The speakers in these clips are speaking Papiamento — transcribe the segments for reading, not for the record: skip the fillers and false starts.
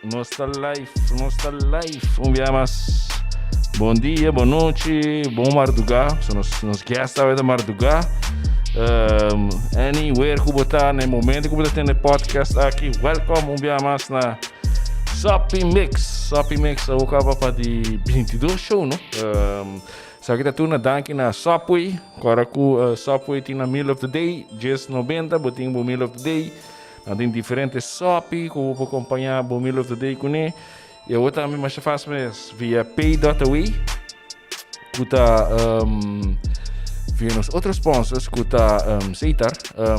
Nos ta live, nos ta live. Un bia mas. Bon dia, bon nochi, bon mardugá. So nos, nos guest ta de mardugá. Anywhere ku bo ta, na e momento ku bo ta tende podcast aki, welcome un bia mas na Soppy Mix. Soppy Mix a kaba pa di 22 show, no? Sa kita tur na danki na Subway. Kora ku Subway tin na meal of the day, 10.90, bo tin bo meal of the day. Nan tin diferente sopi ku bo por kompañá bo meal of the day kuné. I awor tambe masha fásil mes via pay.away ku ta via nos otro sponsors ku ta Setar.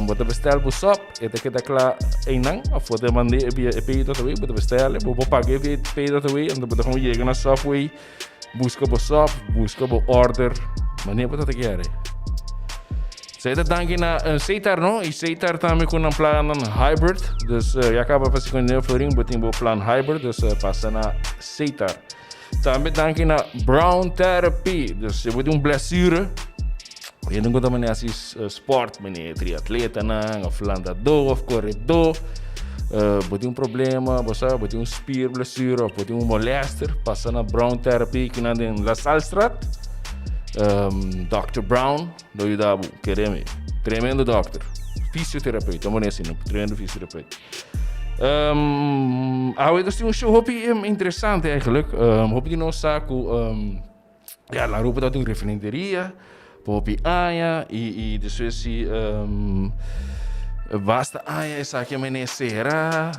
Bo ta bestel bo sop, e ta keda kla einan òf bo ta mand'é via e pay.away, bo ta bestel e, bo por pag'é via pay.away, anto bo ta kon yega na Subway. Buska bo sop, buska bo order, manera bo ta ta kere. Setar danki na Setar no, y Setar tambe ku nan plannan hybrid, dus ya kaba pa 59 florin bo tin bo plan hybrid, dus pasa na Setar. Tambe danki na Brown Therapy, dus si bo tin un blessure, hende ku ta manera hasi sport, manera triatletanan of landadó of koredó, bo tin un problema, bo sa, bo tin un spierblessure of bo tin un molester, pasa na Brown Therapy kinan den La Salstraat. Dòkter Brown lo yuda bo, kere mi. Tremendo dòkter. Fisioterapeut, ta manera asina, tremendo fisioterapeut. Awe nos tin un show hopi interesante eigenlijk. Hopi di nos sa ku Ya, la Aruba ta un refineria pa hopi aña y despues si basta aña esaki a mene sera,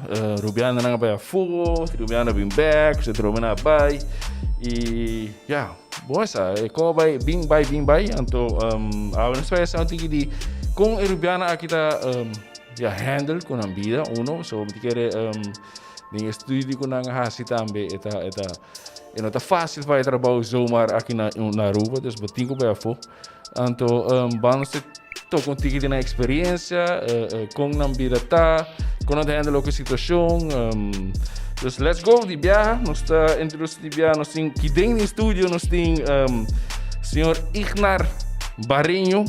rubianonan a bai afó, rubiano a bin bek, se trobe nan a bai y ya, bon esa, e ko bai bin bai bin bai, anto awe nos bai hasi un tiki di kon e rubiano aki ta ya handle ku nan bida uno, so mi ta kere den e studio ku nan a hasi tambe e ta e ta. E no ta fácil pa e trabou zomaar aki na, na Aruba, dus bo tin ku bai afó. Anto, ban nos te toka un tiki di nan experiencia, kon nan bida ta, kon nan ta handle loke situashon. Dus let's go di biaha, nos ta introduce di biaha, nos tin ki den den studio, nos tin señor Ignar Barreño,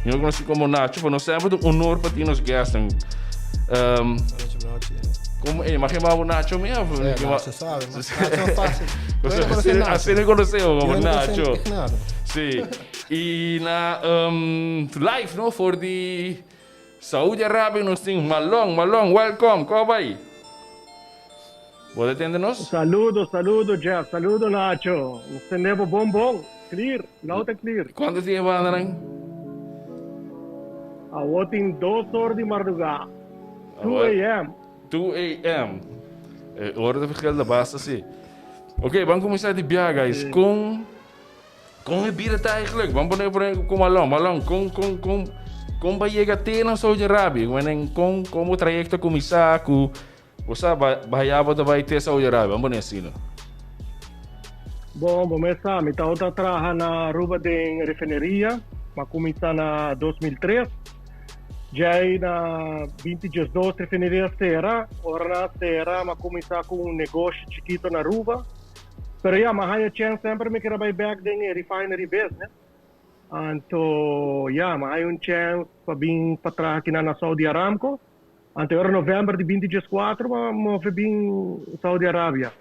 yo konosi komo Nacho, pa nos semper ta un honor pa tin nos guestnan. Nochi, nochi. Como, eh, mag yama bo Nacho mi of? Sí, Nacho sabe, mas Nacho es fácil. Así, así le conocemos como Nacho. Sí. Y na live, no, for di Saudi Arabia nos tin Malong, Malong, welcome, ¿cómo va ahí? Bo ta tende nos? Saludo, saludo Jeff, saludo Nacho. Nos tende bo bon bon, clear, loud and clear. Cuanto tin e bandanan? Awo tin 2 or di marduga. 2 a.m. 2 a.m. E ora ta verschil ta basta si. Ok, ban kuminsá di bia guys. Kon kon e bida ta eigenlijk? Ban pone por ku Malon. Malon, kon kon kon kon ba yega te na Saudi Arabia? Wenen kon kon bo trayekto a kuminsá ku bo sa ba ba bo ta bai te Saudi Arabia? Ban pone asina. Bon, bo mes sa, mi tabata traha na Aruba den refineria. M'a kuminsá na 2003. Djei na 2012 refineria sera. Ora nan a sera, m'a kuminsá ku un negoshi chikito na Aruba. Pero ya, m'a haña chèns semper mi kere bai bèk den e refinery business. Anto ya, m'a haña un chèns pa bin pa traha kinan na Saudi Aramco. Anto ora novèmber di 2014 m'a move bin Saudi Arabia.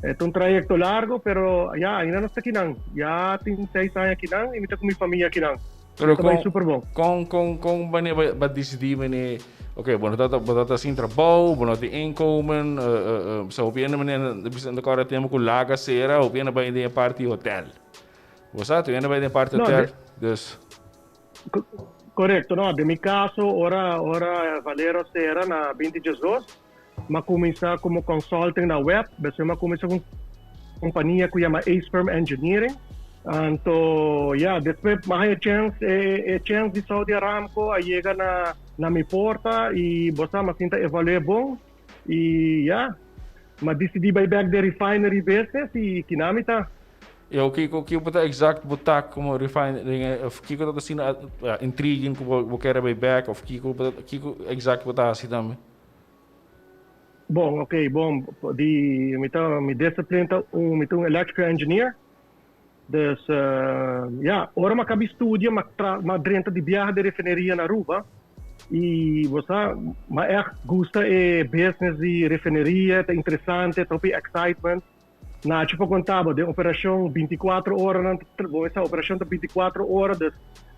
E ta un trayekto largo, pero ya, ainda nos ta kinan. Ya tin 6 aña kinan i mi ta ku mi famia kinan. Pero Ta bai kon, super bon. kon wanneer bo a disidí wanneer, oké, bo no ta bo ta sin trabou, bo no tin inkomen, so hopi hende manera bisa ta kòrda tempu ku laga sera, hopi hende bai den e parti hotel. Bo sa, tur hende bai den e parti No, hotel, de, dus. Korekto, no, den mi kaso ora Valero sera na 2012, M'a kuminsá komo consulting na web, despues m'a kuminsá ku un kompania ku yama Ace Firm Engineering. Anto ya, despues m'a haña chèns, e chèns di Saudi Aramco a yega na na mi porta i bo sa m'a sinta evalu'é bon i ya, m'a disidí bai bèk den refinery business i kina mi ta. I awor kiko kiko bo ta exact bo ta komo refinery of kiko ta asina intriguing ku bo kere bai bèk of kiko bo ta kiko exact bo ta hasi tambe? Bon, ok, bon, di mi ta mi discipline ta un mi ta un electrical engineer. Dus ya, ora mi a kabi studia mi a tra mi a drenta di biaha di refineria na Aruba. Y bo sa, m'a echt gusta e business di refineria, ta interesante, ta hopi excitement. Nacho por conta bo, den operacion 24 ora nan ta, bo mester operacion ta 24 ora, dus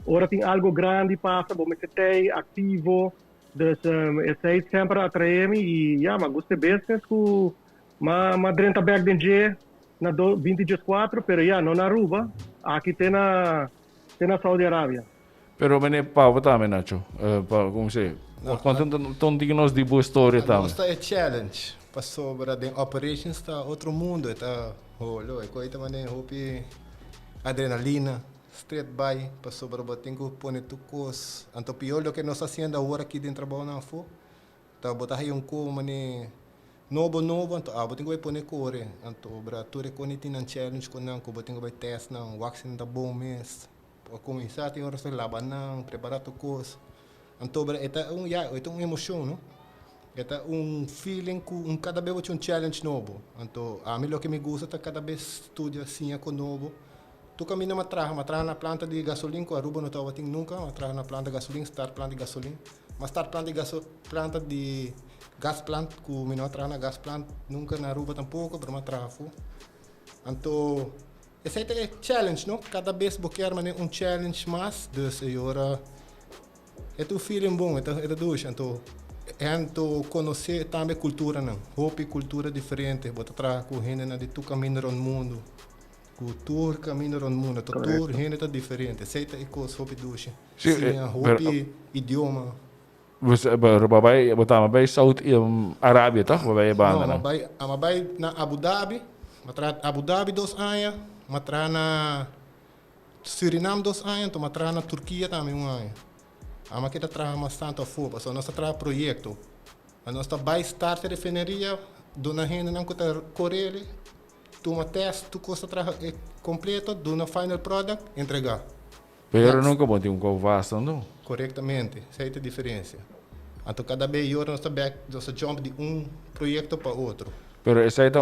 ora tin algo grandi pasa, bo mester tey activo. Dus esey semper a atrae mi y ya, m'a gusta e business cu m'a drenta bek den dje na 2014, pero ya, no na Aruba, aki te na Saudi Arabia. Pero mene Pau tambe, Nacho. Pa, kon se? Konta un tiki nos di bo historia tambe. Nos ta e challenge pasobra den operations ta otro mundo, ta holo e koi ta mane hopi adrenalina straight by pasobra bo tin ku pone tur kos. Anto pior loke nos ta hasiendo awor aki den trabou nan afó ta bo ta haya un ko mane nobo nobo, anto abo tin ku bai pone kore. Anto bra tur e kos tin nan challenge ku nan ku bo tin ku bai test nan wak si nan ta bon mes. Pa kuminsá tin ora laba nan, prepará tur kos. Anto bra e ta un ya e ta un emoshon, no? E ta un feeling ku un kada bes bo tin un challenge nobo. Anto ami loke mi gusta ta kada bes studia, siña ku nobo. Tur kaminda mi a traha, mi a traha na planta di gasolin ku Aruba no tabatin nunka. Mi a traha na planta gasolin, start plant di gasolin. Mi a start plant di gaso planta di gas plant ku mi no a traha na gas plant nunka na Aruba tampoko, pero mi a traha afó. Anto esei ta e challenge, no? Kada bes bo kier manera un challenge mas, dus e ora e ta un feeling bon, e ta dushi. Anto anto konosé tambe kulturanan, hopi kultura diferente, bo ta traha ku hendenan di tur kaminda rònt mundu, ku tur kaminda rònt mundu, anto tur hende ta diferente, esei ta e kos hopi dushi. Siña hopi idioma. Pero bo bai, bo tamba bai Saudi Arabia, toch? Bo bai e banda No, mi a bai, mi a bai na Abu Dhabi, mi a traha Abu Dhabi 2 aña, mi a traha na Surinam 2 aña, anto mi a traha na Turkia tambe un aña. Ami a keda traha mas tantu afó, pasobra nos ta traha proyekto. Nos ta bai start e refineria, duna hendenan ku ta kore, tuma test, tur kos ta traha kompleto, duna final product, entregá. Pero nunka bo tin un kou vast, no? Korektamente, esei ta e diferensia. Anto kada bes yora nos ta bek, nos ta jump di un proyekto pa otro. Pero esei ta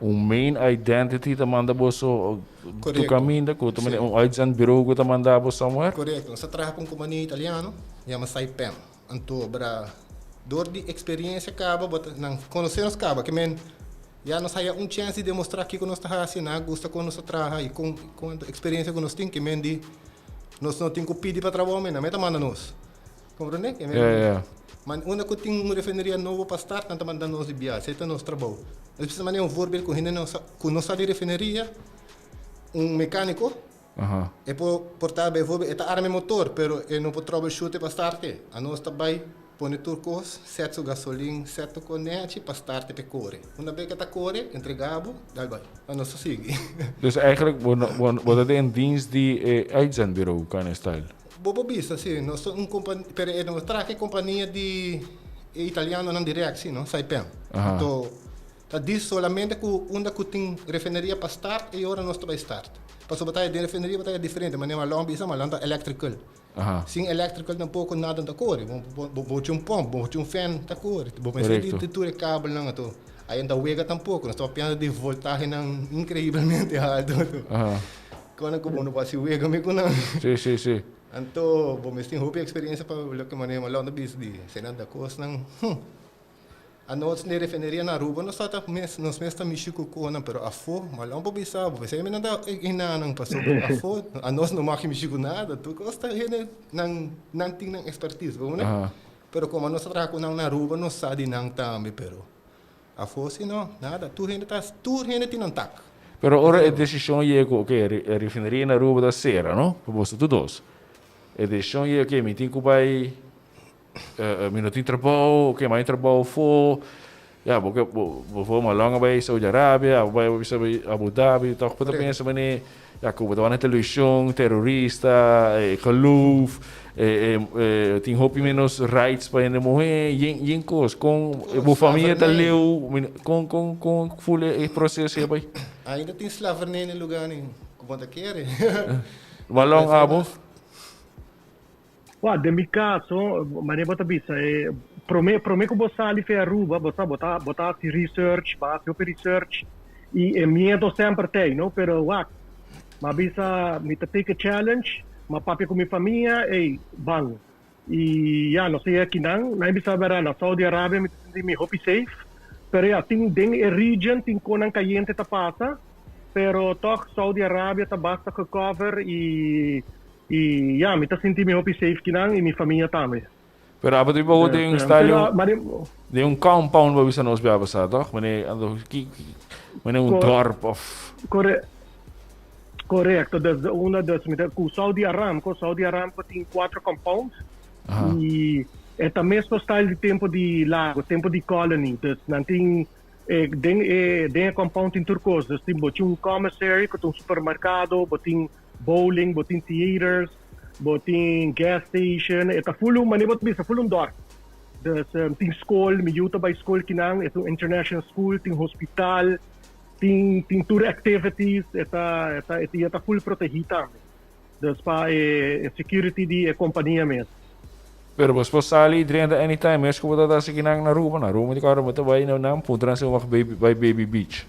un main identity ta manda boso tur kaminda ku ta un uitzendbureau ku ta manda bo somewhere? Korekto, nos ta traha ku un kompania italiano yama Saipem. Anto bra dor di eksperiensia kaba bo ta nan konosé nos kaba ke men ya nos haya un chèns di demostrá kiko nos ta hasi, nan a gusta kon nos ta traha i kon kon eksperensia ku nos tin ke men di nos no tin ku pidi pa trabou men, nan men ta manda nos. Komprendé? Ke men Man unda ku tin un refineria nobo pa start nan ta manda nos di biaha, esei ta nos trabou. Nos bisa manera un voorbeeld ku hende no sa ku no sa di refineria, un mekániko e por por ta bijvoorbeeld e ta arma e motor pero e no por troubleshoot pa start e. Anos ta bai pone tur kos, set su gasolin, set tur kos nechi pa start e pa e kore. Una bes ku e ta kore, entrega bo, dal bai. Anos ta sigui. Dus eigenlijk bo bo bo ta den dienst di e uitzendbureau kind of style. Bo por bisa, si. Nos ta un kompania, pero e no traha e kompania di e italianonan dirèkt, si no, Saipem. Anto ta di solamente ku unda ku tin refineria pa start e ora nos ta bai start. Pasobra ta den refineria bo ta diferente, manera Marlon bisa, Marlon ta electrical. Sin electrical tampoco nada no ta kore. Bo bo tin un pòmp, bo tin un fan ta kore. Bo mester di tur e kabelnan anto ai no ta wega tampoco. Nos ta papiando di voltahenan increiblemente alto. Kòne ku bo no por hasi wega mi ku nan. Si, si, si. Anto bo mester tin hopi eksperensia pa loke manera Marlon ta bisa di eseinan ta kosnan. Anos den refineria na Aruba nos ta mes nos mes ta mishi ku konan pero afó Marlon por bisa bo p'esei mi no ta hinanan pasobra afó anos no mag mishi ku nada tur kos ta hende nan nan tin nan ekspertis bo no pero komo nos ta traha ku nan na Aruba nos sa di nan tambe pero afó si no nada tur hende ta tur hende tin nan tak. Pero ora e desishon yega ku oke e refineria na Aruba ta sera no pa boso tur dos e desishon yega oke mi tin ku bai mi no tin trabou, oke mi a trabou afó, ya bo ke bo bo Marlon a bai Saudi Arabia, abo bai bisa bai Abu Dhabi, tòg bo ta pensa manera ya ku bo ta wak na televishon, terorista, e geloof, e e tin hopi menos rights pa hende muhé, yen yen kos, kon bo famia ta leu, kon kon kon ful e proseso ei a bai? Ainda tin slavernij na e lugánan ku bo ta kere. Marlon abo? Wak, den mi kaso, manera bo ta bisa, e promé promé ku bo sali for Aruba, bo sa bo ta bo ta hasi research, bo a hasi hopi research i e miedo semper t'ei, no? Pero wak, mi a bisa mi ta take a challenge. M'a papia ku mi famia, ey, ban. I ya, nos a yega akinan. Nan a bisa bera na Saudi Arabia mi ta sinti mi hopi safe. Pero ya, tin den e region tin konan kayente ta pasa, pero tòg Saudi Arabia ta basta gecover i i ya, mi ta sinti mi hopi safe kinan i mi famia tambe. Pero abo tin bobo den un style den un compound bo bisa nos bia pasa toch? Mane ando ki mane un dorp of. Kore korekto dus de unda dus mi ta ku Saudi Aramco Saudi Aramco tin kuater compounds i e ta mesmo style di tempo di Lago tempo di Colony dus nan tin e den e den e compound tin tur kos dus tin bo tin un commissary ku ta un supermerkado bo tin bowling bo tin theaters Bo tin gas station, e ta full un, manera bo ta bisa, full un dorp. Dus tin skol, mi yu ta bai skol kinan, e ta un international school, tin hospital, tin tin tur activities, e ta e ta e ta full protegi tambe. Dus pa e security di e compania mes. Pero bo por sali y drenta anytime mes cu bo ta ta kinan na Aruba, na Aruba mi ta acorda bo ta bai na nan puntra nan si bo mag bai Baby Beach.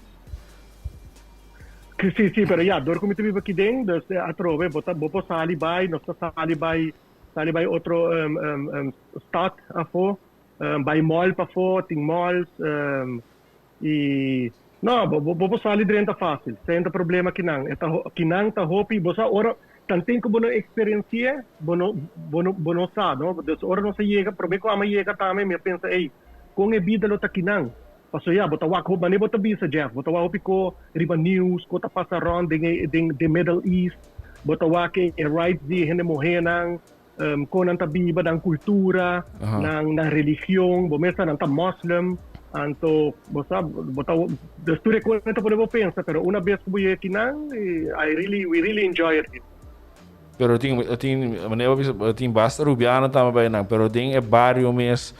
Sí, sí, pero ya, dor ku mi ta biba aki den, dus atrobe bo ta bo por sali bai, nos ta sali bai, sali bai otro stad afó, bai mall pafó, tin malls, i no, bo bo por sali drenta fásil, sin ta problema kinan, e ta kinan ta hopi, bo sa ora tanten ku bo no eksperensi'é, bo no bo no bo no sa, no, dus ora nos a yega, promé ku amo a yega tambe mi a pensa, ey, kon e bida lo ta kinan? Paso ya, bo ta wak hopi, manera bo ta bisa Jeff, bo ta wak hopi ko riba news, ko ta pasa rond den e den den Middle East, bo ta wak e rights di e hende muhénan, kon nan ta biba, nan kultura, nan nan religion, bo mes sa nan ta moslim, anto bo sa bo ta dus tur e kosnan ta pone bo pensa, pero una bes ku bo yega akinan, I really, we really enjoy it here. Pero tin tin manera bo bisa tin basta Rubiano tambe bai nan, pero den e bario mes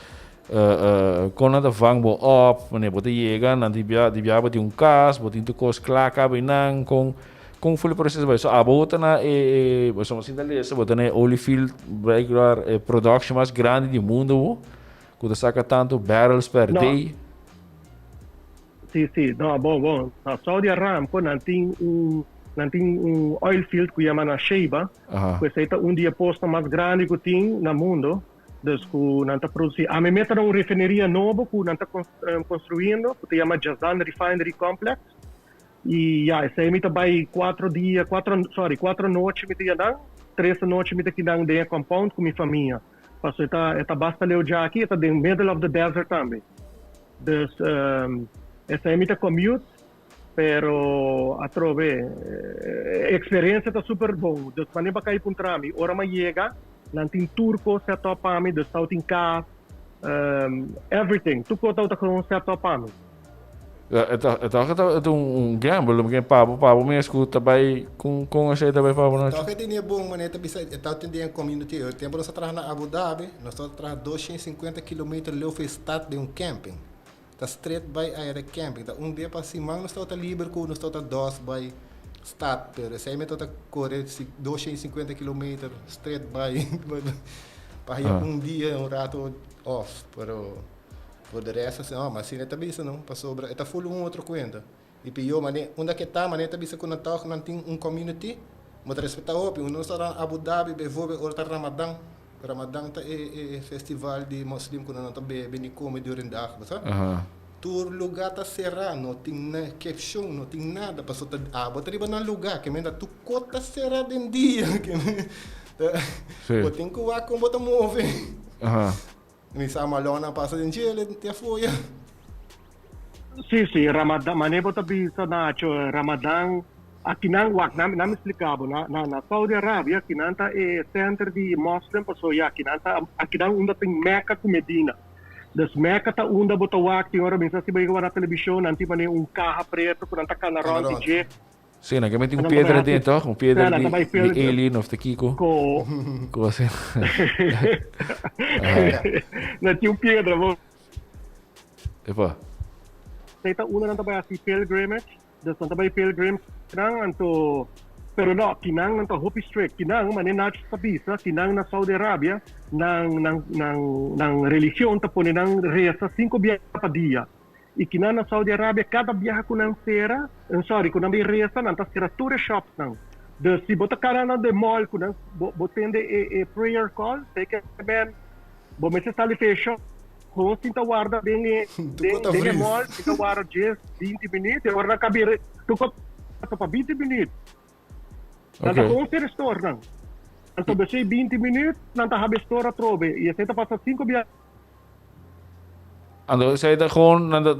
Kon nan ta vang bo op, wanneer bo ta yega, nan di bia di bia bo tin un kas, bo tin tur kos kla kaba einan, kon kon ful e proseso bai? So abo ta na e e bo sinta lesa bo ta na e olie field blijkbaar e production mas grandi di mundo bo, ku ta saka tantu barrels per No. day. Sí, sí. No, bon, bon. Na Saudi Aramco nan tin un nan tin un oil field ku yama na Sheba, ku esei ta un di e posnan mas grandi ku tin na mundo. Dus ku nan ta produsí. Ami meta na un refineria nobo ku nan ta konstruyendo ku ta yama Jazan Refinery Complex. I ya, esei mi ta bai kuatro dia, kuatro, sorry, kuatro nochi mi ta yanan, tres anochi mi ta kinan den e compound ku mi famia. Paso e ta e ta basta leu djaki, e ta den middle of the desert tambe. Dus esei mi ta commute. Pero atrobe, e experiencia ta super bon. Dus wanneer bo a cay puntra mi, ora mi a yega, nan tin tur cos set up pa mi, dus tau tin cas, everything, tur cos tau ta gewoon set up pa mi. E ta e ta e ta un gamble, porque pa bo pa bo mes cu ta bay con con esey ta bay pa bo nochi. Tok e tene bon manera ta bisa e ta den community. E tempo nos a traha na Abu Dhabi, nos ta traha 250 kilometer leu for e stad den un camping. Ta stret bai aya camping. Ta un dia pa siman nos tabata liber ku nos tabata dos bai stad. Pero esei mi tabata kore 250 kilometer stret bai pa haya un dia un rato off. Pero por de resto asina, oh, ma asina e ta bisa no, pasobra e ta ful un otro kuenta. I pió mane unda ke ta mane ta bisa ku nan tòg nan tin un community, bo ta respetá hopi. Unda nos ta na Abu Dhabi bijvoorbeeld ora ta Ramadan, Ramadan ta e e festival di moslim ku nan no ta bebe ni kome during dag, bo sa. Tur lugá ta será, no tin kepshon, no tin nada, pasobra ta abo ta riba nan lugá, ke menda tur kos ta será den dia, ke bo tin ku wak kon bo ta move. Mi sa malona pasa den djele te afoya. Sí, sí, Ramadan, mane bo ta bisa Nacho, Ramadan, akinan wak, nan, nan mi splika bo, na, na, na Saudi Arabia, akinan ta e center di moslim, paso ya, akinan ta, akinan unda tin Mecca ku Medina. Dus Mecca ta unda bo ta wak, tin ora mi sa si bo yega wak na televishon, nan tin mane un kaha preto ku nan ta kana rònt di dje. Sí, nan ke mete un piedra den toch? Un piedra di, di alien of de Kiko. Ko. Ko así. Na tin un piedra bo. Epa. Sei ta una nan ta bai hasi pilgrimage, dus nan ta bai pilgrim nan anto pero no, kinan nan ta hopi strict. Kinan mane Nach ta bisa, kinan na Saudi Arabia nan nan nan nan religion ta pone nan resa cinco biaha pa dia. I kinan na Saudi Arabia kada biaha ku nan sera, sorry, ku nan bai resa nan ta sera tur e shopsnan. Dus si bo ta kana na de mall ku nan bo tende e prayer call, teken men bo mester sali for e shop gewoon sinta warda den e den e mall, sinta warda dies, 20 minuut, e ora nan ka bira tur kos ta pa 20 minuut. Nan ta gewoon sera store nan. Anto besei 20 minuut nan ta habi store atrobe i esei ta pasa sinku bia. Anto esei ta gewoon nan ta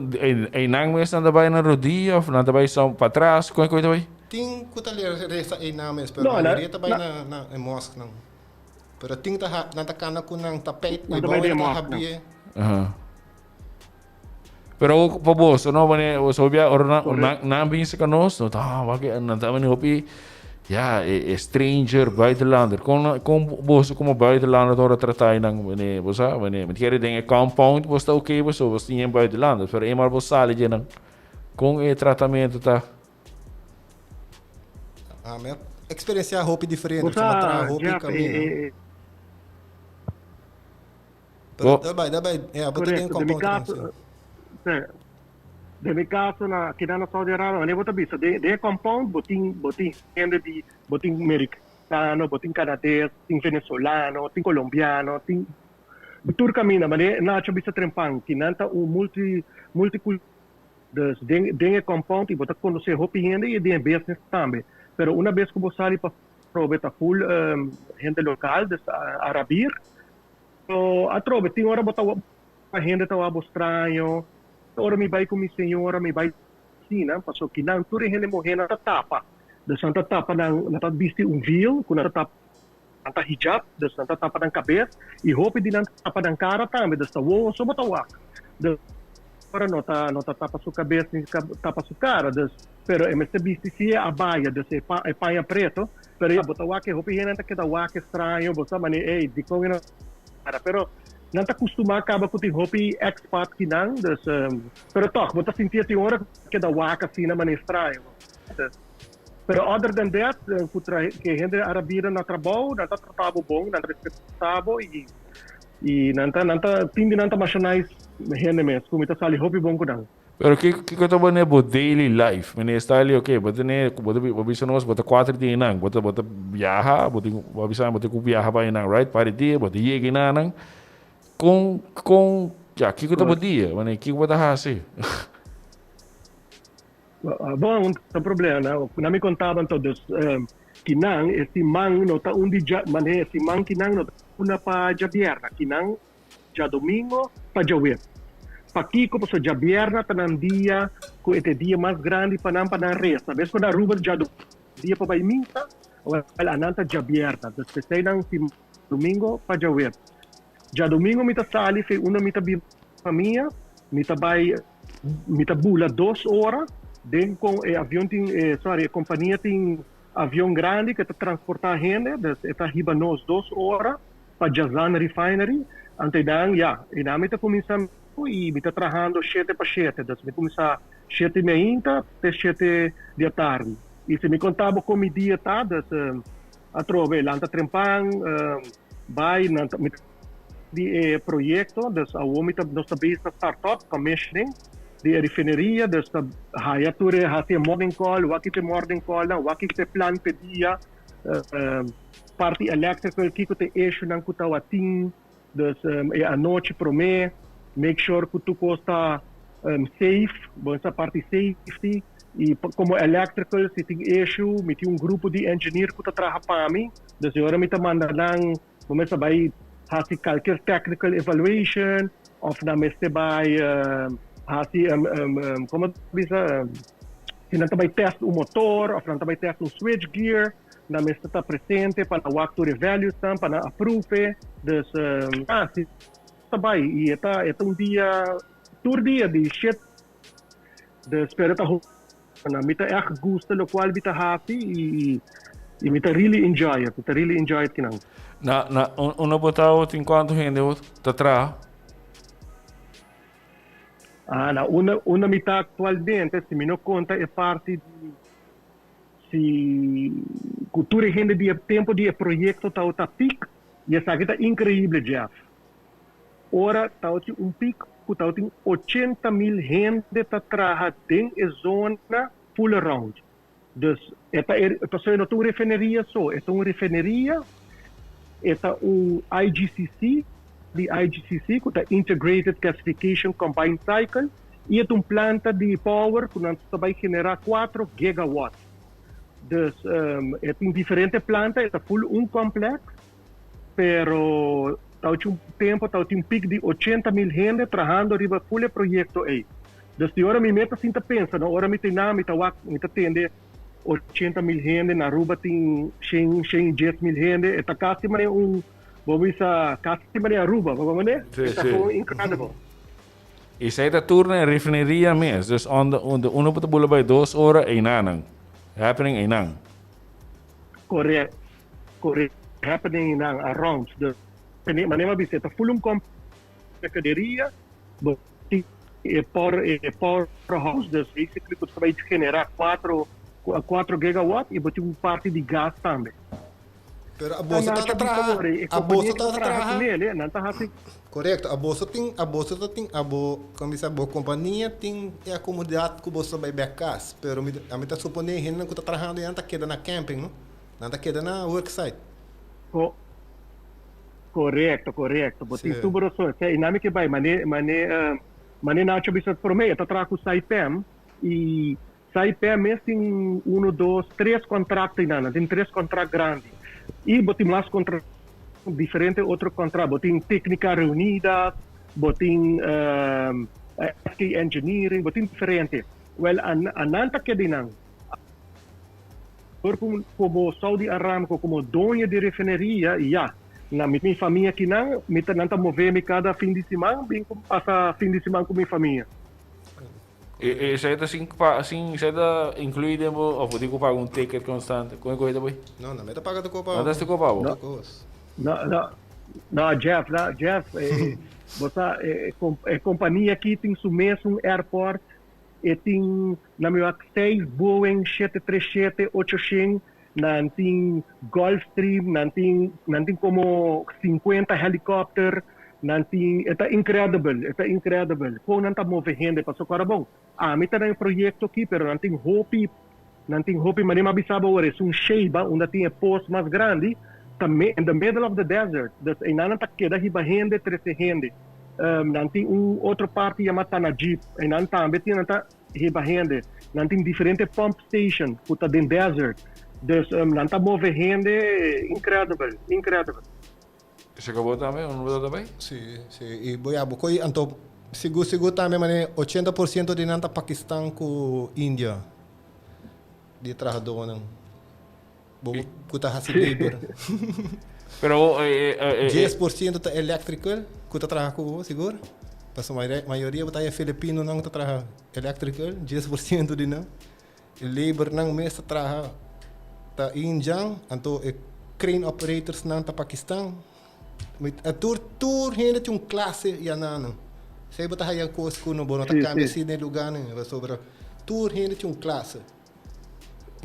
einan mes nan ta bai na rodia of nan ta bai som patras kon e ta bai? Tin ku ta resa einan mes pero mayoria ta bai na e mosque nan. Pero tin ta nan ta kana ku nan tapijt Nan ta bai den e ta mosque nan. habie. Pero pa boso no wanneer boso bia ora nan nan nan bin cerca nos no ta wak nan ta wanneer hopi ya e e stranger buitenlander kon kon boso como buitenlander ta ora trata nan wanneer bo sa wanneer mi ta kere den e compound bo sta oké pasobra bo tin e buitenlander pero eenmaal bo sali dje nan kon e tratamento ta. Ah, mi a experiencia hopi diferente, Bo mi a sa traha hopi Jeff e camino. e Pero daarbij, daarbij, ja, bo ta den Correcto, den mi compound caso, sí. sí, den mi caso na keda na Saudi Arabia, wanneer bo ta bisa den den e compound bo tin bo tin hende di bo tin mericano, bo tin canades, tin venezolano, tin colombiano, tin tur caminda, manera Nacho bisa trempan kinan ta un multi multicul dus den den e compound y bo ta conoce hopi hende y den e business tambe, pero una bes cu bo sali pa probe ta full hende local, dus Arabir. So atrobe tin ora bo ta wak hende ta wak bo straño. Ora mi bai ku mi señora mi bai asina paso kinan tur e hende muhénan ta tapa. Dus nan ta tapa nan nan ta bisti un veil ku nan ta tapa nan ta hijab dus nan ta tapa nan kabes i hopi di nan ta tapa nan kara tambe dus ta wowo so bo ta wak. Dus ora no ta no ta tapa su kabes ni tapa su kara dus pero e mester bisti si e abaya dus e e paña preto Pero ya, bo ta wak e hopi hendenan ta keda wak e straño, bo sa manera, ey, dikon e no para? Pero nan ta kustumá kaba ku tin hopi expat kinan, dus, pero tòg, bo ta sinti e tin ora ku ta keda wak asina manera straño. Dus, pero other than that, ku tra ku e hende arabirnan na trabou, nan ta trata bo bon, nan ta respetá bo i i nan ta nan ta tin di nan ta masha nice hende mes, ku mi ta sali hopi bon ku nan. Pero kiko kiko ta bane bo daily life? Mene esta ali ok, bo tene bo ta bo bisa nos bo ta cuater dia einan, bo ta bo ta biaha, bo tin bo a bisa bo tin ku biaha pa einan right, par di dia bo ta yega einanan, kon kon ya kiko ta bo dia? Mane kiko bo ta hasi? Bon, un ta problema na na mi kontaba anto dus kinan e siman no ta un di dja mane e siman kinan no ta una pa djabierna, kinan Djadomingo pa djaweps. Pakiko? Pasobra djabierna ta nan dia ku e ta e dia mas grandi pa nan pa nan resa. Bes ku na Aruba djadomingo ta dia pa bai misa, wèl anan ta djabierna. Dus p'esei nan si domingo pa djaweps. Djadomingo mi ta sali fe unda mi ta biba famia, mi ta bai mi ta bula dos ora den kon e avion tin e sorry e kompania tin avion grandi ku ta transportá hende, dus e ta hiba nos dos ora. Pa Jazan Refinery, anto einan ya, einan mi ta kuminsá i mi ta trahando shete pa shete, dus mi kuminsá shete meinta te shete di atardi. I si mi konta bo kon mi dia ta, dus atrobe lanta trempan, bai nan ta mi ta di e proyekto, dus awor mi ta nos ta bezig ta start up commissioning di e refineria, dus ta haya tur e hasi e morning call, wak ki ta e morning callnan, wak ki ta e plan p'e dia. Parti electrical kiko ta e issuenan ku tawatin dus e anochi prome make sure ku tur kos ta safe bo sa parti safety i komo electrical si tin issue mi tin un grupo di engineer ku ta traha pa mi dus e ora mi ta manda nan bo mester bai hasi kalker technical evaluation of nan mester bai hasi komo ta bisa si nan ta bai test un motor of nan ta bai test un switch gear nan mester ta presente pa nan wak tur e valuesnan pa nan approve dus ah si ta bai y e ta e ta un dia tur dia di shit dus pero ta hopi na mi ta echt gusta locual mi ta haci y y mi ta really enjoy it mi ta really enjoy it kinan. Na na unda bo ta tin cuanto hende bo ta traha? Ah na unda unda mi ta actualmente si mi no conta e parti di Si cu tur e hende di e tempo di e proyecto tawata piek, y esaki ta increible Jeff. Ora tawatin un piek cu tawatin 80 mil hende ta traha den e zona full around. Dus e ta e pasobra e no ta un refineria so, e ta un refineria, e ta un IGCC, di IGCC ku ta Integrated Gasification Combined Cycle, i e ta un planta di power ku nan ta bai generá kuatro gigawatt. Dus e tin diferente planta, e ta full un complex, pero tabatin un tempo tabatin un piek di 80.000 hende trahando riba full e proyecto ei. Dus di ora mi meta sinta pensa, no, ora mi ta einan mi ta wak, mi ta tende 80.000 hende, na Aruba tin shen, 110.000 hende, e ta casi manera un, bo bisa, casi manera Aruba, bo manera? E ta gewoon incredible. Esei ta tur na e refineria mes. Dus on the, on the uno por ta bula bai 2 ora einanan. Happening einan. Correct. Correct. Happening einan around. Dus, manera mi a bisa, e ta full un refineria, bo tin e powerhouse, dus basically ku ta bai genera 4 gigawatt i bo tin un parti di gas tambe. Pero a boso ta traha, a boso ta traha. Nan ta hasi. Correcto, a boso ta tin, a bo, como bisa, bo compania tin e acomodidad cu boso bay back cas, pero mi ta supone hende cu ta trahando nan ta keda na camping, no? Nan ta keda na worksite. Correcto. Bo tin tur razon. E nami ke bai, mane Nacho bisa prome, e ta traha ku Saipem i Saipem mes tin uno, dos, tres contrato einan, tin tres contrato grandi. I bo tin mas contrato, diferente otro contrato. Bo tin Técnicas Reunidas, bo tin SK Engineering, bo tin diferente. Well, anan ta keda einan. Por como Saudi Aramco como doño di refineria, ya, na mi famia akinan, mi ta nan ta move mi cada fin di siman, bin pasa fin di siman ku mi famia. E esei ta sin pa sin esei ta inclui den bo of bo tin ku paga un ticket constante? Kon e kohe ta bai? No, mi ta paga tur kopa. No ta kopa bo? No, Jeff, no, Jeff, bo sa, e compania aki tin su mes un airport, e tin na mi wak seis Boeing 737-800, nan tin Gulfstream, nan tin como 50 helicopter, nan tin, e ta incredible, e ta incredible. Kon nan ta move hende, paso ora bon. Ami ta den proyecto aki, pero nan tin hopi, mane mi a bisa bo ora, un Sheba, unda tin e pos mas grandi, tambe in the middle of the desert. Dus einan nan ta keda hiba hende, trese hende. Nan tin un otro parti yama Tanajib, einan tambe tin nan ta hiba hende. Nan tin diferente pump station ku ta den desert. Dus nan ta move hende incredible, incredible. Se acabou tambe? Un no tambe? Si. I bo ya, bo koi anto sigur sigur tambe mane 80% di nan ta Pakistan ku India di trahadónan. Bo ku ta hasi labor. Pero 10% ta electrical ku ta traha ku bo sigur. Paso mayoria bo ta haya filipino nan ta traha electrical, 10% di nan. E labor nan mes ta traha ta Indian, anto e crane operators nan ta Pakistan. A tur hende tin un clase ya nan. Sei bo ta haya kos ku no bo no ta cambia si den lugar nan, pasobra tur hende tin un clase.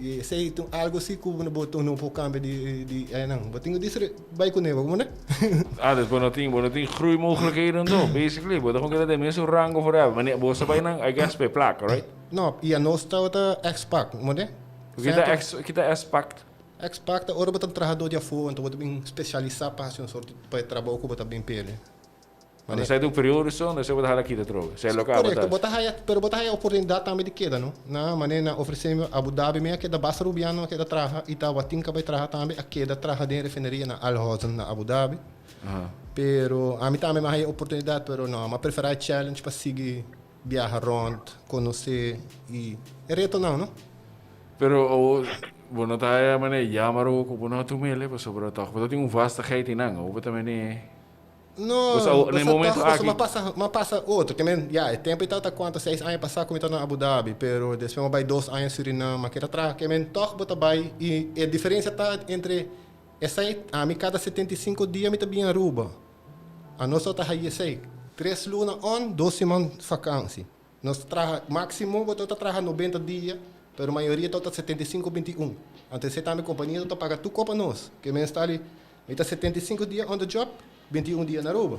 I esei tin algo si ku bo no por cambia di nan. Bo tin ku disre bai kuné, bo komo? Ah, dus bo no tin groeimogelijkheden do, basically. Bo ta gewoon keda den mesun rango forever. Wanneer bo sa bai nan, I guess, pe plak, right? No, i nos ta expat, mo ne? Kita expat? Expat ta ora bo ta un trahadó di afó, anto bo ta bin spesialisá pa hasi un sorto pa e trabou ku bo ta bin pele. Mane sai un periodo so, no sei bo ta hala kita trobe. Sei loka Correcto, bo ta haya, pero bo ta haya oportunidad tambe di keda, no? Na mane na ofrecé mi Abu Dhabi mi a keda basta rubiano a keda traha i ta watin ka bai traha tambe a keda traha den refineria na Al Hosn na Abu Dhabi. Pero ami tambe mi a haya oportunidad, pero no, mi a preferá e challenge pa sigui viaha rond, conoce i e retonan, no? Pero o bo no ta haya mane jammer ook bo no tumele pasobra toch bo ta tin un vastigheid einan, o bo ta mane No, Pues, na e basta momento toch, aki ma pasa, ma pasa otro. Ke men, ja, e tempo ta cuanto 6 aña pasa ku mi ta na Abu Dhabi, pero despues mi bai 2 aña Suriname, ma keda traha. Ke men toch bo ta bai i e diferencia ta entre esei, ami cada 75 dia mi ta bin Aruba. A nos ta haya esei. 3 luna on, 2 siman vakantie. Nos traha máximo bo ta traha 90 dia, pero mayoria ta 75 21. Anto esei tambe compania ta paga tur kopa nos. Ke men sta ali, mi ta 75 dia on the job, 21 dia na Aruba.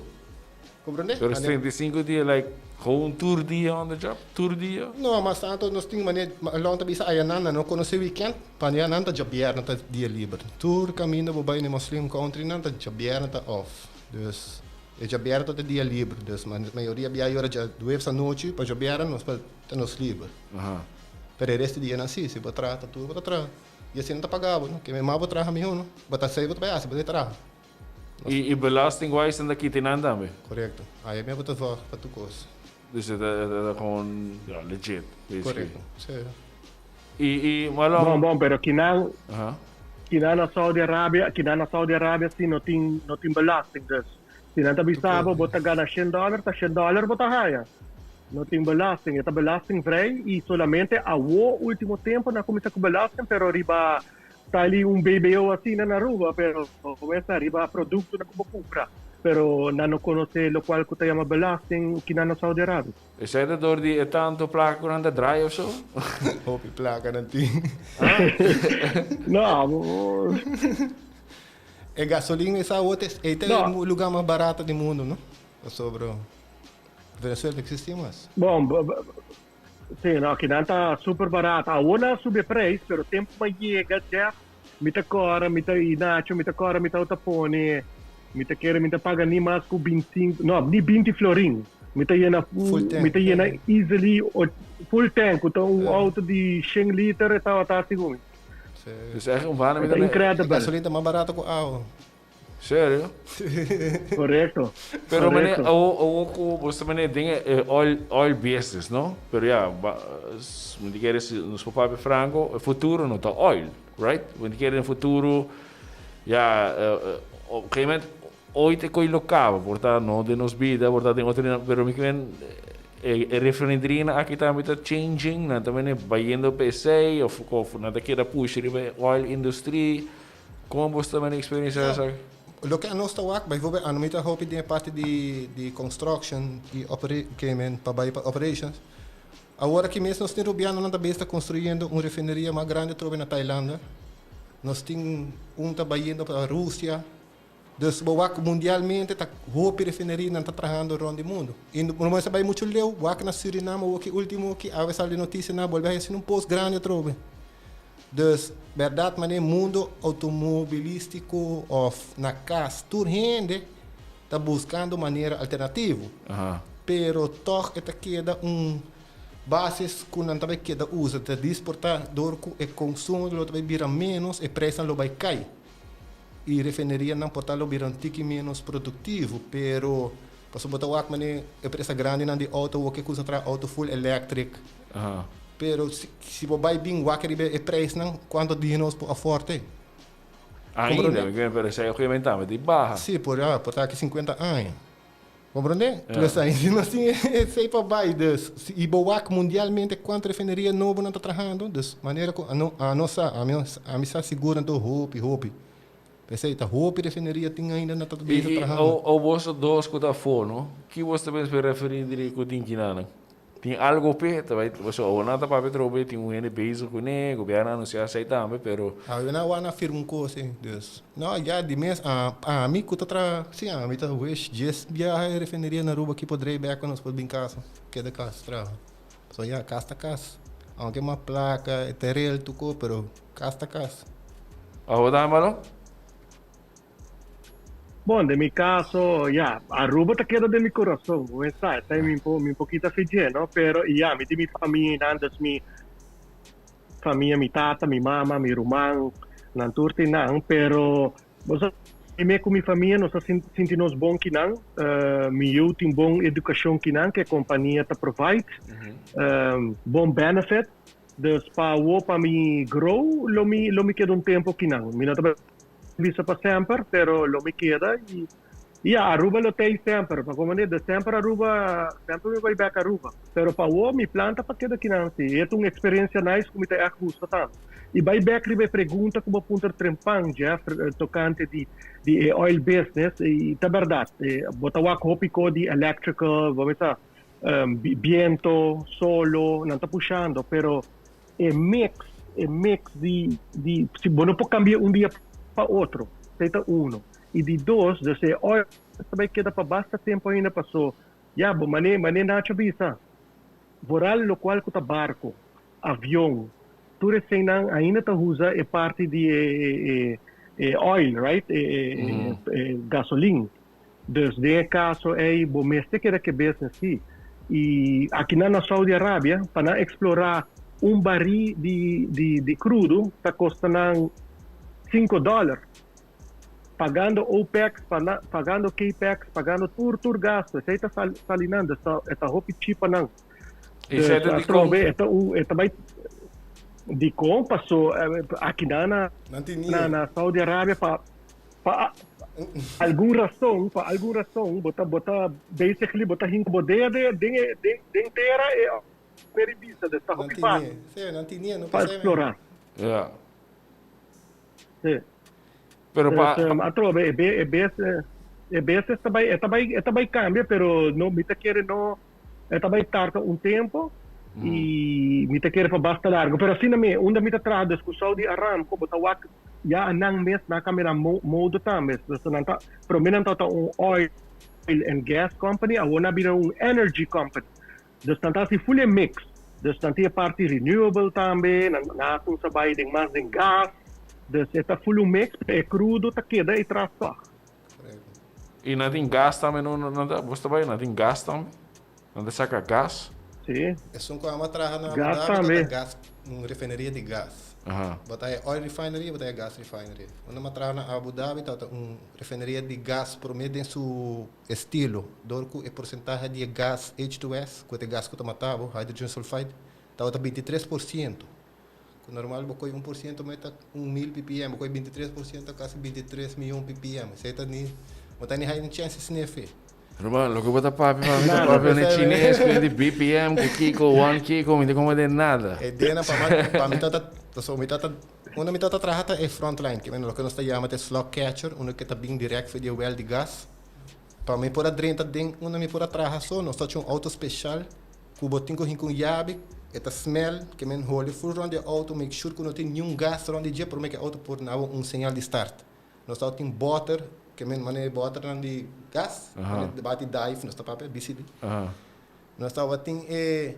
Comprende? Pero 75 dia like Gewoon tur dia on the job? Tur dia? No, mas tanto nos tin manera, Alon ta bisa aya nan no conoce weekend, pa ya nan ta djabièrnè ta dia liber. Tur caminda bo bay na Muslim country nan ta djabièrnè ta off. Dus e djabièrnè ta dia liber. Dus mayoria bia yora djaduebs anochi pa djabièrnè nos pa ta nos liber. Pero e resto di dianan si, si bo traha ta tur bo ta traha. Y asina ta paga bo, no? Ke mas bo traha miho, no? Bo ta sei bo ta bay hasi, bo ta traha. Y belasting wise nan ta kita nan tambe? Correcto. Ahí mi bo ta zorg pa tur cos. Dus e ta gewoon, ja, legit, basically. Correcto, si. Y Marlon. Bon, bon, pero kinan, kinan na Saudi Arabia, kinan na Saudi Arabia si no tin, no tin belasting, dus si nan ta bisa bo, bo ta gana shen dollar, ta shen dollar bo ta haya. No tin belasting, e ta belastingvrij y solamente awo ultimo tempo nan a cuminsa cu belasting, pero riba Sali un BBO asina na Aruba, pero mester riba productonan cu bo cumpra, pero nan no conoce locual cu ta yama belasting kinan na Saudi Arabia. Esei ta door di e tanto placa cu nan ta draai of so? Hopi placa nan tin. No. E gasolin esa awor ta e ta e lugar mas barato di mundo, no? Pasobra Venezuela ta existi mas. Bon, Sí, no, kinan ta super barato. Awor nan a subi e prijs, pero tempo pa yega, Jeff, mi ta cora, mi ta, y Nacho, mi ta cora, mi ta pone, mi ta kere, mi ta paga ni mas cu binticinco, no, ni binti florin. Mi ta yena, Full tank, mi ta yena eh. easily, full tank, cu ta un auto di shen liter, e tabata asi cu mi. Sí. Dus echt un banda mi E ta ta incredible. Gasolina ta mas barato cu awa. Serio? Correcto. Pero meneer, Correcto. awo, awo ku bo ta meneer den e oil, oil business, no? Pero ya, ba, mi ta kere si nos por papia franco, e futuro no ta oil, right? Mi ta kere den futuro, ya, op un gegeven moment, ooit e koe lo kaba, por ta no den nos bida, por ta den otro, pero mi ke men, e, e refineria aki tambe ta changing, nan ta meneer bayendo pa esei, of, of nan ta keda pusha riba e oil industry. Kon bo sta mene experiencia esaki? Loke anos ta wak, bijvoorbeeld ano mi ta hopi den e parti di di construction y opera ke men pa bai pa operations. Awor aki mes nos tin rubianonan ta bes ta construyendo un refineria mas grandi atrobe na Tailanda. Nos tin un ta bayendo pa Rusia. Dus bo wak mundialmente ta hopi refinerianan ta trahando rond di mundo. Y no mester bai mucho leu, wak na Suriname awor ki ultimo ki awe sali noticia nan a bolbe haci un post grandi atrobe. Dus berdad manera mundo automobilistico of na cas tur hende ta buscando manera alternativo. Pero toch e ta keda un basis cu nan ta bay keda usa ta disporta door cu e consumo lo ta bay bira menos e prijsnan lo bay cay. Y refinerianan por ta lo bira un tiki menos productivo pero pasobra bo ta wak manera e empresa grandinan di auto awor ke cusa traha auto full electric. Pero si bo bai bin wak riba e prijsnan, cuanto di nos por afford e? Ainda, mi cree, pero esei obviamente tambe ta baha. Si, por ya, por ta aki 50 aña. Comprende? Plus ainda nos tin esei pa bai. Dus, si y bo wak mundialmente cuanto refineria nobo nan ta trahando, dus manera cu ano, ano sa, ami, ami sa sigur anto hopi, hopi. P'esei ta hopi refineria tin ainda nan ta bezig trahando. Y, y, o boso dos cu ta afo, no? Ki boso ta pensa pa e refineria cu tin kinanan? Tin algo p'e, ta bai, pasobra awor nan ta papia atrobe, tin un hende bezig kuné, gobierno a anunsiá esei tambe, pero. Awe nan wak na firma un kos ei, dus. No, ya di mes a ami ku ta traha, si ami ta wish djes biaha e refineria na Aruba aki por drei bek pa nos por bin kas, keda kas traha. Pasobra ya, kas ta kas. Aunke mas plaka, e terel tur kos, pero kas ta kas. Awor ta Amaro? Bon, den mi caso, ya, Aruba ta keda den mi corazon, bo mes sa, esei mi po, mi poquito fidje, no? Pero, y ya, mi tin mi famia einan, dus mi famia, mi tata, mi mama, mi ruman, nan tur tin nan, pero bo sa, mi me cu mi famia nos ta sinti nos bon kinan, mi yu tin bon educacion kinan cu e compania ta provide, bon benefit, dus pa awo pa mi grow lo mi, lo mi keda un tempo kinan, mi no ta Bisa pa semper, pero lo mi keda y ya Aruba lo tey semper, pa como de semper Aruba, semper mi bay bek Aruba, pero pa awo mi plan ta pa keda kinan si, e ta un experiencia nice cu mi ta echt gusta tanto. Y bay bek riba e pregunta cu bo puntra trempan Jeff tocante di di e oil business y ta berdad, bo ta wak hopi co di electrical, bo mester biento, solo, nan ta pushando, pero E mix, e mix di, di, si bo no por cambia un dia pa otro, esey ta uno. Y di dos, dus e oil ta bay keda pa basta tempo ainda paso. Ya, bo mane mane Nacho bisa. Vooral locual cu ta barco, avion, tur eseinan ainda ta usa e parti di e oil, right? E gasolin. Dus den e caso ey bo mester keda ke business si. Y akinan na Saudi Arabia pa nan explora un bari di crudo ta costa nan $5. Pagando OPEX, pagando CAPEX, pagando tur tur gasto. Esey ta sali nan, dus e ta hopi cheap pa nan. Dus atrobe e ta un e ta bay dicon paso akinan na na Saudi Arabia pa pa algun rason pa algun rason bo ta bo ta basically bo ta hinca bo dede den e den tera e peri bisa dus ta hopi fácil pa explora. Sí. Pero pa Dus, atrobe e be e bes e beses ta bai e ta bai e ta bai cambia pero no mi ta kere no e ta bai tarda un tempo y mi ta kere pa basta largo pero asina mi unda mi ta traha dus cu Saudi Aramco bo ta wak ya nan mes nan a cambia nan modo tambe dus nan ta prome nan tabata un oil and gas company awor nan a bira un energy company dus nan ta haci full e mix dus nan tin e parti renewable tambe nan a cuminsa bai den mas den gas dus e ta full un mix pero e crudo ta keda e tras tog. Y nan tin gas tambe no nan ta bos ta bai nan tin gas tambe nan ta saca gas. Sí. Esun cu amo a traha na Abu Gas Dhabi tambe. ta gas un refineria di gas. Bo ta e oil refinery bo ta e gas refinery. Unda mi a traha na Abu Dhabi tabata un refineria di gas prome den su estilo dor cu e porcentahe di e gas H2S cu ta e gas cu ta mata bo hydrogen sulfide tabata 23%. Cu normal bo coy 1% meta 1000 ppm, bo coy 23% casi 23 miyon ppm. Esey ta ni, bo ta ni haya ni chance sniff e. Ruman, loke bo ta papia pa mi ta papia na chines cu di BPM, cu kiko, one kiko, mi ta comprende nada. E dena pa mi, pa mi tata, pasobra mi tata, unda mi tata traha ta e front line, ke men loke nos ta yama ta e slug catcher, unda ke ta bin direct for di e well di gas. Pa mi por a drenta den unda mi por a traha so, nos ta haci un auto special cu bo tin cu hinca un yabi, e ta smell, ke men holi full rond di e auto, make sure cu no tin niun gas rond di dje prome cu e auto por nabo un señal di start. Nos ta tin boter, ke men manera e boternan di gas, manera di bati dive, nos ta papia BCD. Nos tabatin e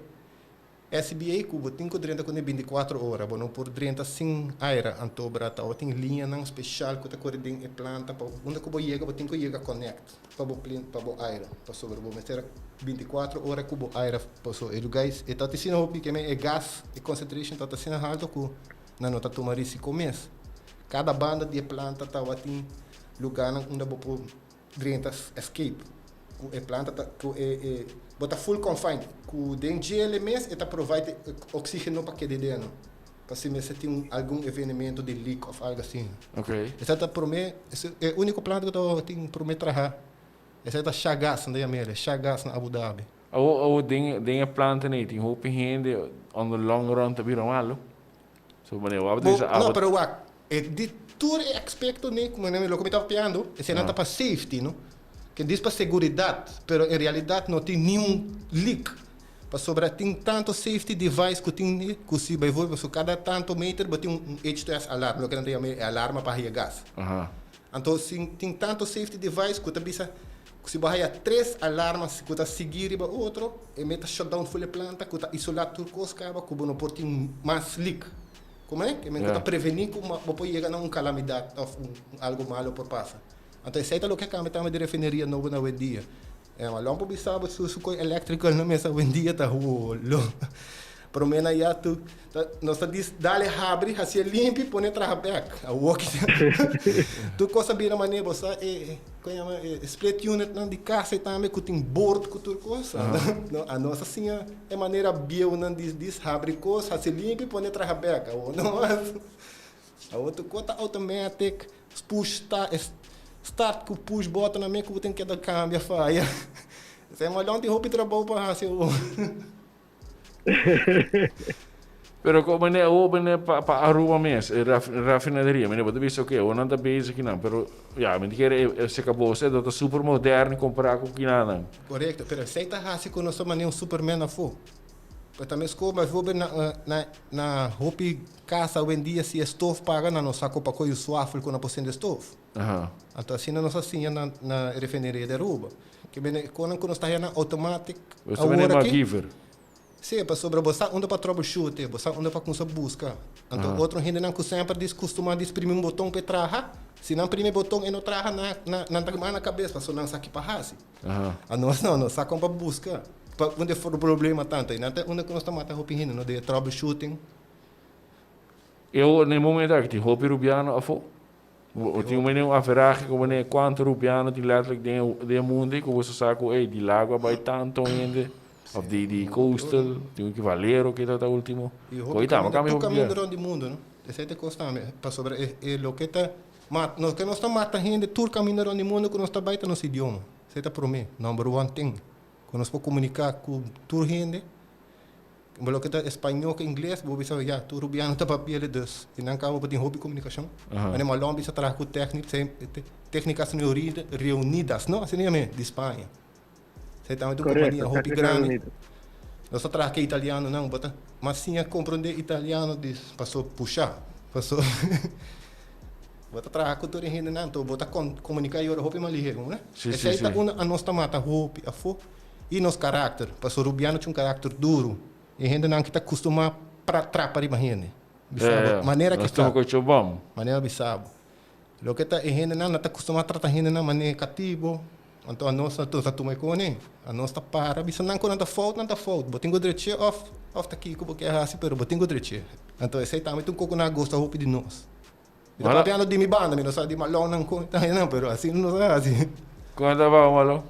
SBA ku bo tin ku drenta kuné 24 ora, bo no por drenta sin aire, anto bra tabatin liñanan speshal ku ta kore den e planta pa unda ku bo yega bo tin ku yega connect pa bo plin pa bo aire, pasobra bo mester 24 ora ku bo aire paso e luga e ta asina hopi ke men e gas e concentration ta asina halto ku nan no ta tuma risiko mes. Kada banda di e planta tabatin lugánan unda bo por drenta escape. Ku e planta ta ku e e bo ta full confined. Ku den djele mes e ta provide oxígeno pa keda deno. Pa si mester tin algun evenemento di leak of algo asina. Esei ta prome e úniko planta ku tabatin prome traha. Esei ta Shah Gas, nan ta yama el, Shah Gas na Abu Dhabi. Awor awor den den e planta nei tin hopi hende on the long run ta bira malo. So manera wak Bo, no, pero wak, e di tur e aspecto ni, como mi loke mi ta papiando, eseinan ta pa safety, no? Ke dis pa seguridad, pero en realidad no tin niun leak, pasobra tin tanto safety device ku tin ni, ku si bijvoorbeeld so kada tanto meter bo tin un H2S alarm, loke nan ta yama e alarma pa haya gas. Anto si tin tanto safety device ku ta bisa ku si bo haya tres alarmas ku ta sigui riba otro, e meta shut down full e planta ku ta isola tur kos kaba ku bo no por tin mas leak. Como e? Ke men ku ta preveni ku bo por yega na un calamidad of un algo malo por pasa. Anto esei ta loke a cambia tambe di refineria nobo na awendia. E malon por bisa bo su su koe electrical na mesa awendia ta holo. Prome na ya tu ta nos ta dis dale habri hacié limpi pone traha bek. Awor ki tur cos a bira mane bo sa e con yama e split unit nan di casa tambe cu tin board cu tur cos. No a nos a siña e manera bieu nan di dis habri cos haci limpi pone traha bek. Awor no mas. Awor tur cos ta automatic. Push start, start ku push button a me ku bo tin keda kambia faya. Esei malon tin hopi trabou pa hasi awor. Pero ku mene awor mene pa pa Aruba mes, e rafinaderia, mene bo ta bisa oke awor nan ta bezig kinan, pero ya mi ta kere e seka bo e ta super moderno kompara ku kinanan. Korekto, pero esei ta hasi ku nos ta mane un superman afó. Pero ta meskos bijvoorbeeld na na na hopi Casa awendia si e stof paga nan no sa cu pa coy un swafel cu nan por sende stof. Anto asina nos a siña na na e refineria di Aruba. Ke men e konan ku nos ta haya automatic Bo ta mene awor aki. MacGyver. Sí, pasobra bo sa unda pa troubleshoot, bo sa unda pa kumsa buska. Anto otro hendenan ku semper dis kustumá di sprimi un boton pa e traha, si nan primi e boton e no traha na na nan ta kima na kabes pasobra nan sa ki pa hasi. Anos no, nos sa kon pa buska pa unda e problema ta. Anto e nan ta unda ku nos ta mata hopi hende, no den e troubleshooting. Eu na e momento aki tin hopi rubiano afó. Bo tin un un averahe ku manera kuantu rubiano tin letterlijk den den e mundo ei ku bo sa ku ey di lago a bai tanto hende of di di coastal tin un ki Valero ke ta ta ultimo. I Ku hopi ei tamba kaminda kambia tur hopi kaminda bia. rond di mundo no. Esei ta e kos tambe pasobra e e loke ta mat loke nos ta mata hende tur kaminda rond di mundo ku nos ta bai ta nos idioma. Esei ta prome number one thing ku nos por komunika ku tur hende. Bo loke ta español ku ingles bo bisa ya tur rubiano ta papia el dus i nan kaba bo tin hopi komunikashon. Mane Malon bisa traha ku Técnicas Reunidas no asina yam'e di Spaña. Esei tambe ta un kompania hopi grandi. Nos ta traha ku e italianonan bo ta mas siña komprondé italiano di paso pusha paso bo ta traha ku tur e hendenan anto bo ta komuniká i ora hopi mas lihe no. Esei ta unda anos ta mata hopi afó. I nos karakter, pasobra rubiano tin un karakter duru. E hendenan ki ta kustumá pra trapa riba hende. Bisa bo, manera ki ta. Manera bisa bo. Loke ta e hendenan nan ta kustumá trata hendenan manera katibo. Anto anos ta ta tuma e kone. Anos ta para bisa nan ku nan ta fout, nan ta fout. Bo tin ku dreché òf òf ta kiko bo ke hasi, pero bo tin ku dreché. Anto esei tambe ta un koko nan a gusta hopi di nos. Mi ta papiando di mi banda, mi no sa di malonnan kon ta nan, pero asina nos a hasi. Kon ta bao malon?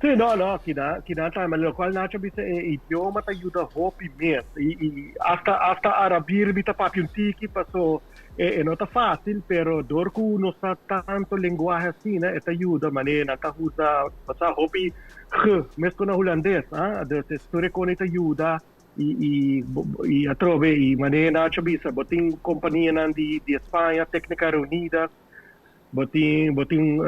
Sí, no, no, kina, kina tambe, locual Nacho bisa e idioma ta yuda hopi mes. I, i hasta, hasta Arabir mi ta papia un tiki, paso e, e no ta fácil, pero door ku no sa tanto lenguaje asina, e ta yuda, mane nan ta usa, basa hopi g, mes ku na hulandes, ah, dus e tur e koni ta yuda. I i i atrobe i manera Nacho bisa bo tin kompanianan di di España, Técnicas Reunidas, bo tin bo tin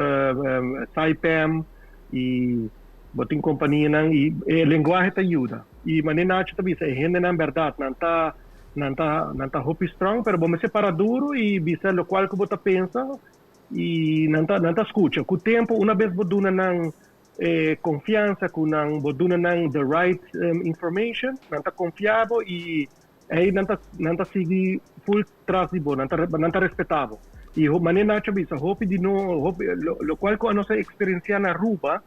Saipem i bo tin kompanianan i e lenguahe ta yuda. I manera Nacho ta bisa e hendenan bèrdat nan ta nan ta nan ta hopi strong pero bo mester para duru i bisa lokual ku bo ta pensa i nan ta nan ta skucha. Ku tempu una bes bo duna nan E konfiansa ku nan bo duna nan the right information, nan ta konfia bo i ei nan ta nan ta sigui full tras di bo, nan ta nan ta respetá bo. I manera Nacho a bisa hopi di no hopi lokual ku anos a eksperensiá na Aruba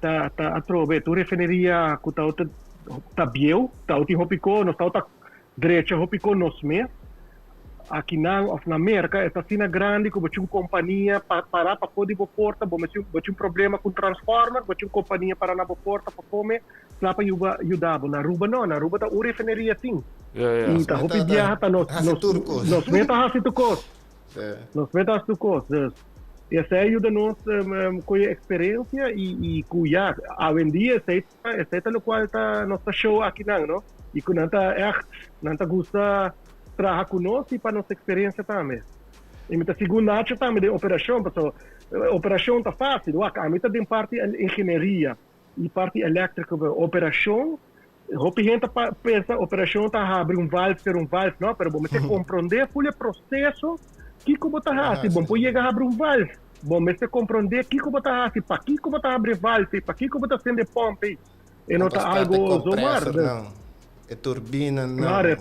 ta ta atrobe tur refineria ku ta ta bieu, ta tin hopi ko nos ta Drecha hopi kon nos mes. Akinan of na Merka e ta asina grandi ku bo tin un kompania pa para pafó di bo porta, bo mester bo tin un problema ku un transformer, bo tin un kompania para na bo porta pa pome kla pa yuba yuda bo. Na Aruba no, na Aruba ta un refineria tin. I ta hopi biaha ta nos nos nos mes ta hasi tur kos. Nos mes ta hasi tur kos. Dus esei a yuda nos ku e eksperensia i i ku ya awendia esei Esei ta lokual ta nos ta show akinan, no? I ku nan ta ègt, nan ta gusta traha ku nos i pa nos eksperensia tambe. I mi ta sigur Nacho tambe den operashon, pasobra operashon ta fásil. Wak, ami ta den parti ingenieria i parti eléktriko, pero operashon, hopi hende ta pensa operashon ta habri un valve, sera un valve, no, pero bo mester komprondé ful e proseso kiko bo ta hasi. Bo no por yega habri un valve. Bo mester komprondé kiko bo ta hasi, pakiko bo ta habri e valve ei, pakiko bo ta sende e pòmp ei. E no ta algo zomaar. E turbinanan,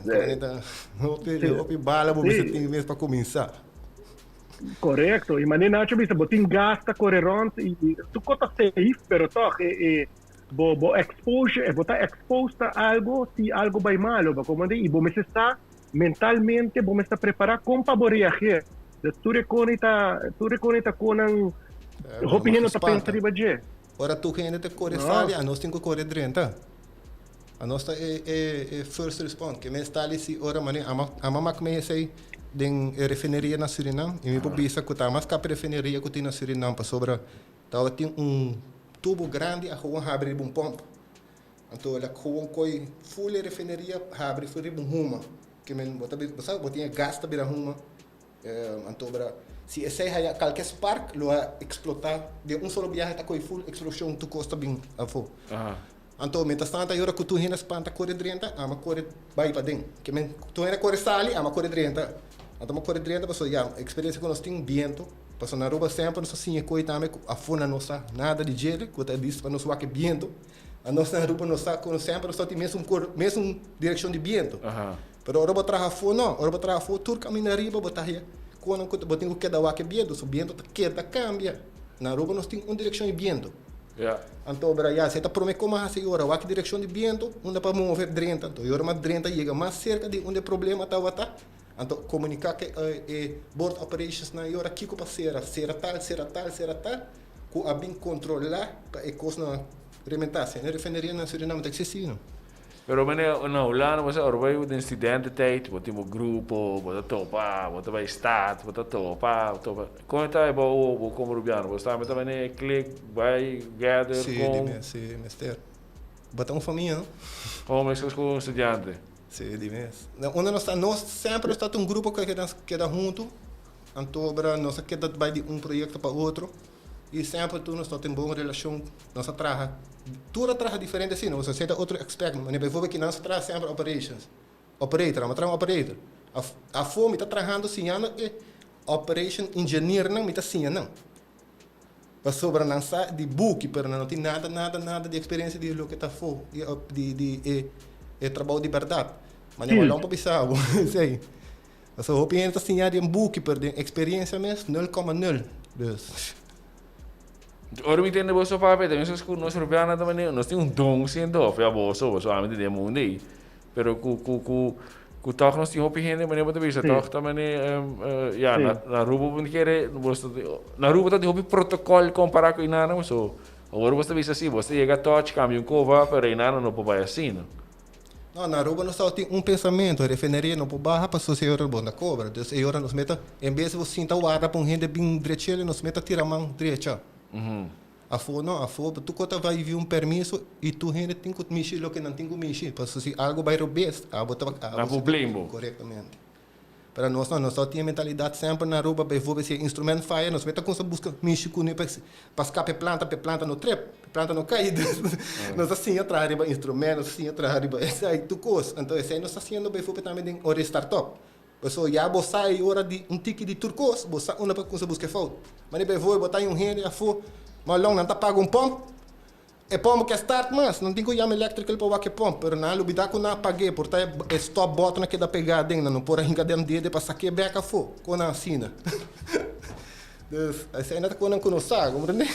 hopi hopi bala bo mester tin mes pa kuminsá. Korekto. I manera Nacho bisa, bo tin gas ta kore rònt i tur kos ta safe, pero tòg e e bo bo exposure, bo ta exposed ta algo si algo bai malo, bo komprendé? I bo mester sa Mentalmente bo mester prepara kon pa bo reageer. Dus tur e koni ta tur e koni ta konan hopi hende no ta pensa riba dje. Ora tur hende ta kore sali anos tin ku kore drenta. Anos ta e e e first respond. Ke men stali si ora mane ama ama mak me esei den e refineria na Surinam i mi por bisa ku ta mas kap refineria ku tin na Surinam pasobra tabatin un tubo grandi a gewoon habri riba un pomp. Anto el a gewoon koi ful e refineria habri for riba un huma. Ke men bo ta bo sa bo tin e gas ta bira huma. Anto bra si esei haya kalke spark lo a eksplotá den un solo biahe ta koi ful eksploshon tur kos ta bin afó. Anto mientras tanto ayora ku tur hende a spanta kore drenta ama kore bai paden. Ke men tur hende a kore sali ama kore drenta. Anto mi a kore drenta pasobra ya eksperensia ku nos tin biento. Pasobra na Aruba semper nos a siña koe tambe ku afó nan no sa nada di djele, ku ta bisto pa nos wak e biento. Anos na Aruba nos sa ku semper nos ta tin mesun kor, mesun direkshon di biento. Pero ora bo traha afó no, ora bo traha afó tur kaminda ariba bo ta haya konan ku bo tin ku keda wak e biento, so biento ta keda kambia. Na Aruba nos tin un direkshon di biento. Anto bra ya, si ta prome kon a hasi ora wak e direkshon di biento unda pa move drenta. Anto e ora mas drenta yega mas serka di unda e problema tabata. Anto komuniká ku e board operations nan e ora kiko pa sera, sera tal, sera tal, sera tal, ku a bin kontrolá pa e kosnan a rementá. Asina e refineria na Suriname ta eksistí no. Pero mene na Hulanda bo sa ora bo bai den studententijd bo tin bo grupo, bo ta topa, bo ta bai stad, bo ta topa, bo topa. Kon e ta e bo awo bo komo Rubiano? Bo sta meta mene klik, bai, gather, Sí, kon? di mes, sí, mester. Bo ta un famia no. Komo meskos ku un studiante? Sí, di mes. Na unda nos ta, nos semper nos ta un grupo ku a keda huntu, anto bra nos a keda bai di un proyekto pa otro i semper tur nos ta tin bon relashon, nos a traha, tur a traha diferente asina, nos a seta otro aspecto, manera bijvoorbeeld kinan nos a traha semper operations, operator, amo a traha un operator, afó mi ta trahando siñando e operation engineernan mi ta siña nan, pasobra nan sa di buki pero nan no tin nada nada nada di experiencia di loke ta afó di di di e e trabou di berdad. Manera bo lon pa bisa bo esei. Pasobra hopi hende ta siña den buki pero den experiencia mes nul koma nul. Dus. Ora mi tende boso papia ta meskos ku nos rubianan ta manera nos tin un don siendo of ya boso boso ami ta den mundu ei. Pero ku ku ku ku tòg nos tin hopi hende manera bo ta bisa tòg ta manera ya na na Aruba bo kere bo na Aruba ta tin hopi protokòl kompará ku inana so awor bo ta bisa si bo ta yega tòch kambia un kova pero inana no por bai asina. No, na Aruba nos tabata tin un pensamentu, refineria no por baha pasobra si e ora bo ta kobra. Dus e ora nos meta en bes di bo sinta warda pa un hende bin drech'el nos meta tira man drecha. Afó no, afó tur kos ta bai via un permiso i tur hende tin ku mishi loke nan tin ku mishi, pasobra si algu bai robes abo ta Nan por blame bo. Korektamente. Pero nos no, nos tabata tin e mentalidat semper na Aruba, bijvoorbeeld si e instrument faya nos mester ta kumsa buska mishi kuné pa pa skapa e planta pa e planta no trep, pa e planta no kai. Nos ta siña traha riba instrument, nos ta siña traha riba esei tur kos. Anto esei nos ta hasiendo bijvoorbeeld tambe den ora di startup. Pasobra ya bo sa e ora di un tiki di tur kos, bo sa unda pa kumsa buska e fout. Manera bijvoorbeeld bo ta un hende afó, malon nan ta paga un pòmp, e pòmp ke start mas, nan tin ku yama electrical pa wak e pòmp, pero nan a lubidá ku nan a pag'é, por ta e stop button a keda pegá aden, nan no por a hinka den dede pa sak'é bèk afó, kon nan asina. Dus, esei nan ta konan ku nos sa, komprendé?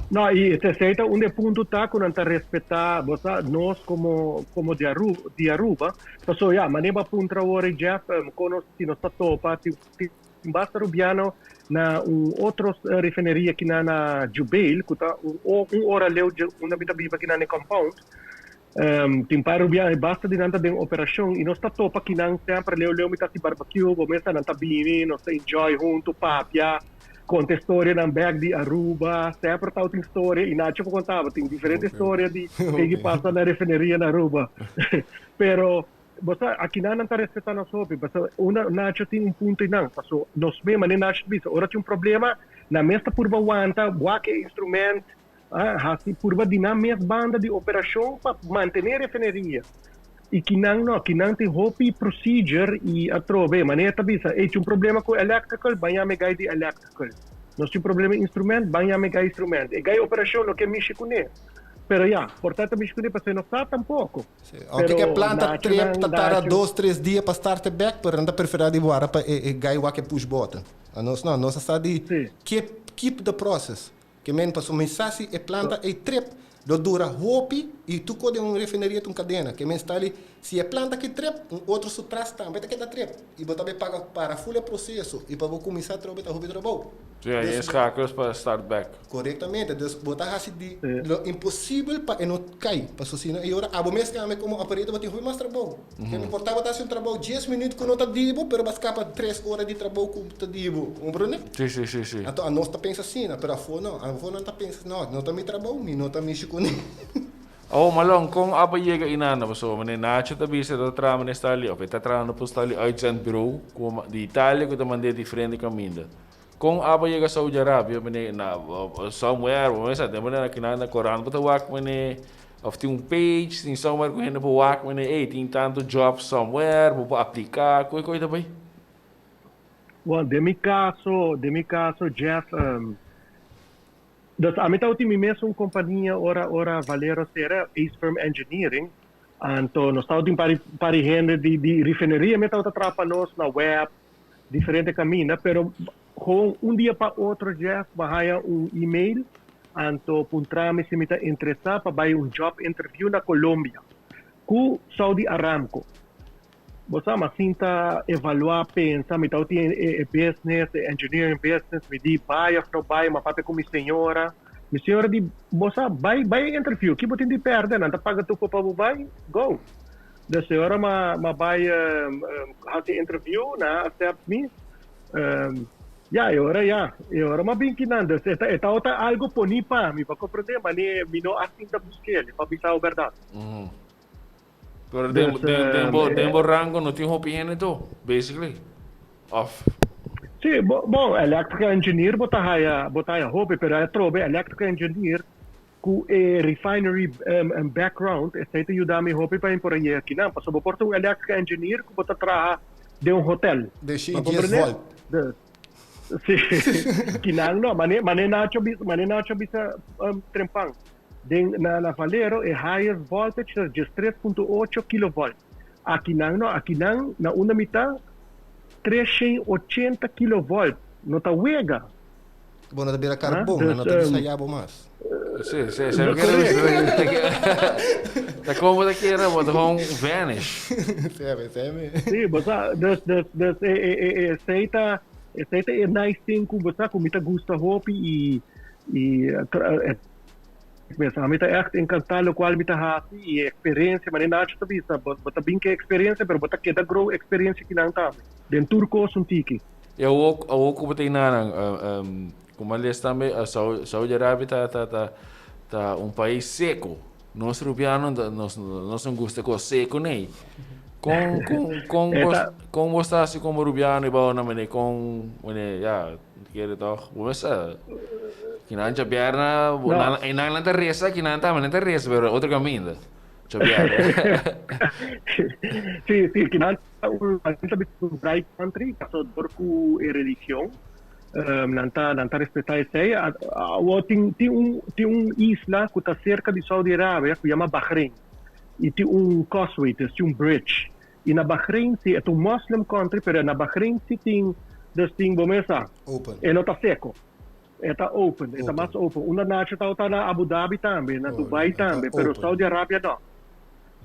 No, i esei ta un e punto ta ku nan ta respetá, bo sa, nos komo komo di Aruba, di Aruba. Pasobra ya, manera bo a puntra awor ei Jeff, kon nos si nos ta topa, tin tin basta Rubiano na un otro refineria kinan na Jubail, ku ta un un ora leu dje unda mi ta biba kinan na e compound. Tin par Rubiano, basta di nan ta den operashon i nos ta topa kinan semper leu leu mi ta hasi barbecue, bo mester nan ta bini, nos ta enjoy huntu, papia. Konta e storianan bek di Aruba, semper tau tin storia y Nacho por contaba, tin diferente storia di ke ki pasa na refineria na Aruba. Pero bo sa akinan nan ta respeta nos hopi, pasobra unda Nacho tin un punto einan, paso nos mes, manera Nacho ta bisa, ora tin un problema, nan mes ta purba wanta, wak e instrument, hasi purba di nan mes banda di operacion pa mantene refineria. Y kinan no, kinan tin hopi procedure y atrobe, manera ta bisa, ey tin un problema cu electrical, ban yama e guy di electrical. Nos tin problema instrument, ban yama e guy instrument. E guy operacion no ke mishi cune. Pero ya, por ta ta mishi cune pasobra e no sa tampoco. Sí, aunke ke planta trep ta tarda dos, tres dia pa start e bek, pero nan ta prefera di warda pa e guy wak e push button. Anos no, nos a sa di keep, keep the process. Ke men pasobra mi sa si e planta ei trep lo dura hopi i tur kos den un refineria ta un kadena. Ke men sta li si e planta aki trep un otro su tras tambe ta keda trep i bo ta bay paga para ful e proseso i pa bo kuminsá atrobe ta hopi trabou. Sí, hay eskakels pa start back. Korektamente. Dus bo ta hasi di lo imposibel pa e no kai. Pasobra si no e ora abo mes tambe komo operator bo tin hopi mas trabou. Ke no por tabata hasi un trabou dies minuut ku no ta di bo, pero bo a skapa tres ora di trabou ku ta di bo. Komprende? Sí, sí, sí, sí. Anto anos ta pensa asina, pero afó no. Afó nan ta pensa, no, no ta mi trabou, mi no ta mishi kuné. Oh, Malon, kon abo yega inanda? Pasobra manera Nacho ta bisa e ta traha manera sta li, of e ta trahando pa sta li uitzendbureau ku di Italia ku ta mand'é diferente kaminda. Kon abo yega Saudi Arabia mene na somewhere bo mester den manera kinan na koran bo ta wak mene of tin un page tin somewhere ku hende por wak mene ey tin tantu job somewhere bo por aplika koe koe ta bay? Well, den mi caso, den mi caso, Jeff, dus ami tabatin mi mesun compania ora ora Valero cera, Ace Firm Engineering, anto nos tabatin pari pari hende di di refineria mi tabata traha pa nos na web, diferente caminda, pero gewoon un dia pa otro, Jeff, mi a haya un email, anto puntra mi si mi ta interesa pa bay un job interview na Colombia cu Saudi Aramco. Bo sa, m'a sinta evaluá, pensa, mi tabatin e business, e engineering business, mi di bai òf no bai, m'a papia ku mi señora. Mi señora di, bo sa, bai, bai e interview, ki bo tin di pèrdè? Nan ta paga tur pa bo bai, go. Dus e ora m'a m'a bai hasi e interview, nan a accept mi. Ya, e ora ya, e ora m'a bin kinan. Dus e ta e tabata algu poni pa mi, bo a komprendé? Mane mi no a sinta busk'el, pa bisa bo bèrdat. Pero den, dus, den, den, bo, den bo rango no tin hopi hende to, basically. Of. Sí, bo, bon, electrical engineer bo ta haya, bo ta haya hopi, pero atrobe electrical engineer ku e refinery um, background, esei ta yuda mi hopi pa mi por a yega kinan. Pasobra bo por ta un electrical engineer ku bo ta traha den un hotel. De shi 10 volt. Dus, sí, kinan no, mane, mane Nacho bisa, mane Nacho bisa um, trempan. Den na na Valero e highest voltage ta 13.8 kilovolt. Akinan no, akinan na unda mi ta 380 kilovolt. No ta wega. Bo no ta bira karbon, nan no ta bisa yabo mas. Sí, sí, sí. Ta como ta kere, bo ta gewoon vanish. Sebe, sebe. Sí, bo sa, dus, dus, dus e, e, e, e, esei ta, esei ta e nice thing ku bo sa ku mi ta gusta hopi i I ami ta ègt enkantá lokual mi ta hasi i e eksperensia, manera Nacho ta bisa, bo ta bin ku e eksperensia pero bo ta keda grow eksperensia kinan tambe. Den tur kos un tiki. I awor awor ku bo ta hinanan, komo a les tambe Saudi Arabia ta ta ta ta un pais seko. Nos rubiano nos nos no gusta kos seko nei. Kon kon kon bo kon bo sta hasi komo rubiano i bou na manera kon manera ya. Kere toch? Bo mester kinan djabièrnè, bo nan e nan nan ta resa, kinan tambe nan ta resa, pero otro kaminda. Djabièrnè. Sí, sí, kinan ta un nan ta bisa un dry country, pasobra dor ku e religion nan ta nan ta respetá esei. Awor tin tin un tin un isla ku ta serka di Saudi Arabia ku yama Bahrein i tin un causeway, dus tin un bridge. I na Bahrein si, e ta un Muslim country, pero na Bahrein si tin, dus tin bo mes sa, Open. e no ta seco. E ta open, e ta mas open. Unda Nacho tabata na Abu Dhabi tambe, na Oh, Dubai e ta tambe, pero open. Saudi Arabia no.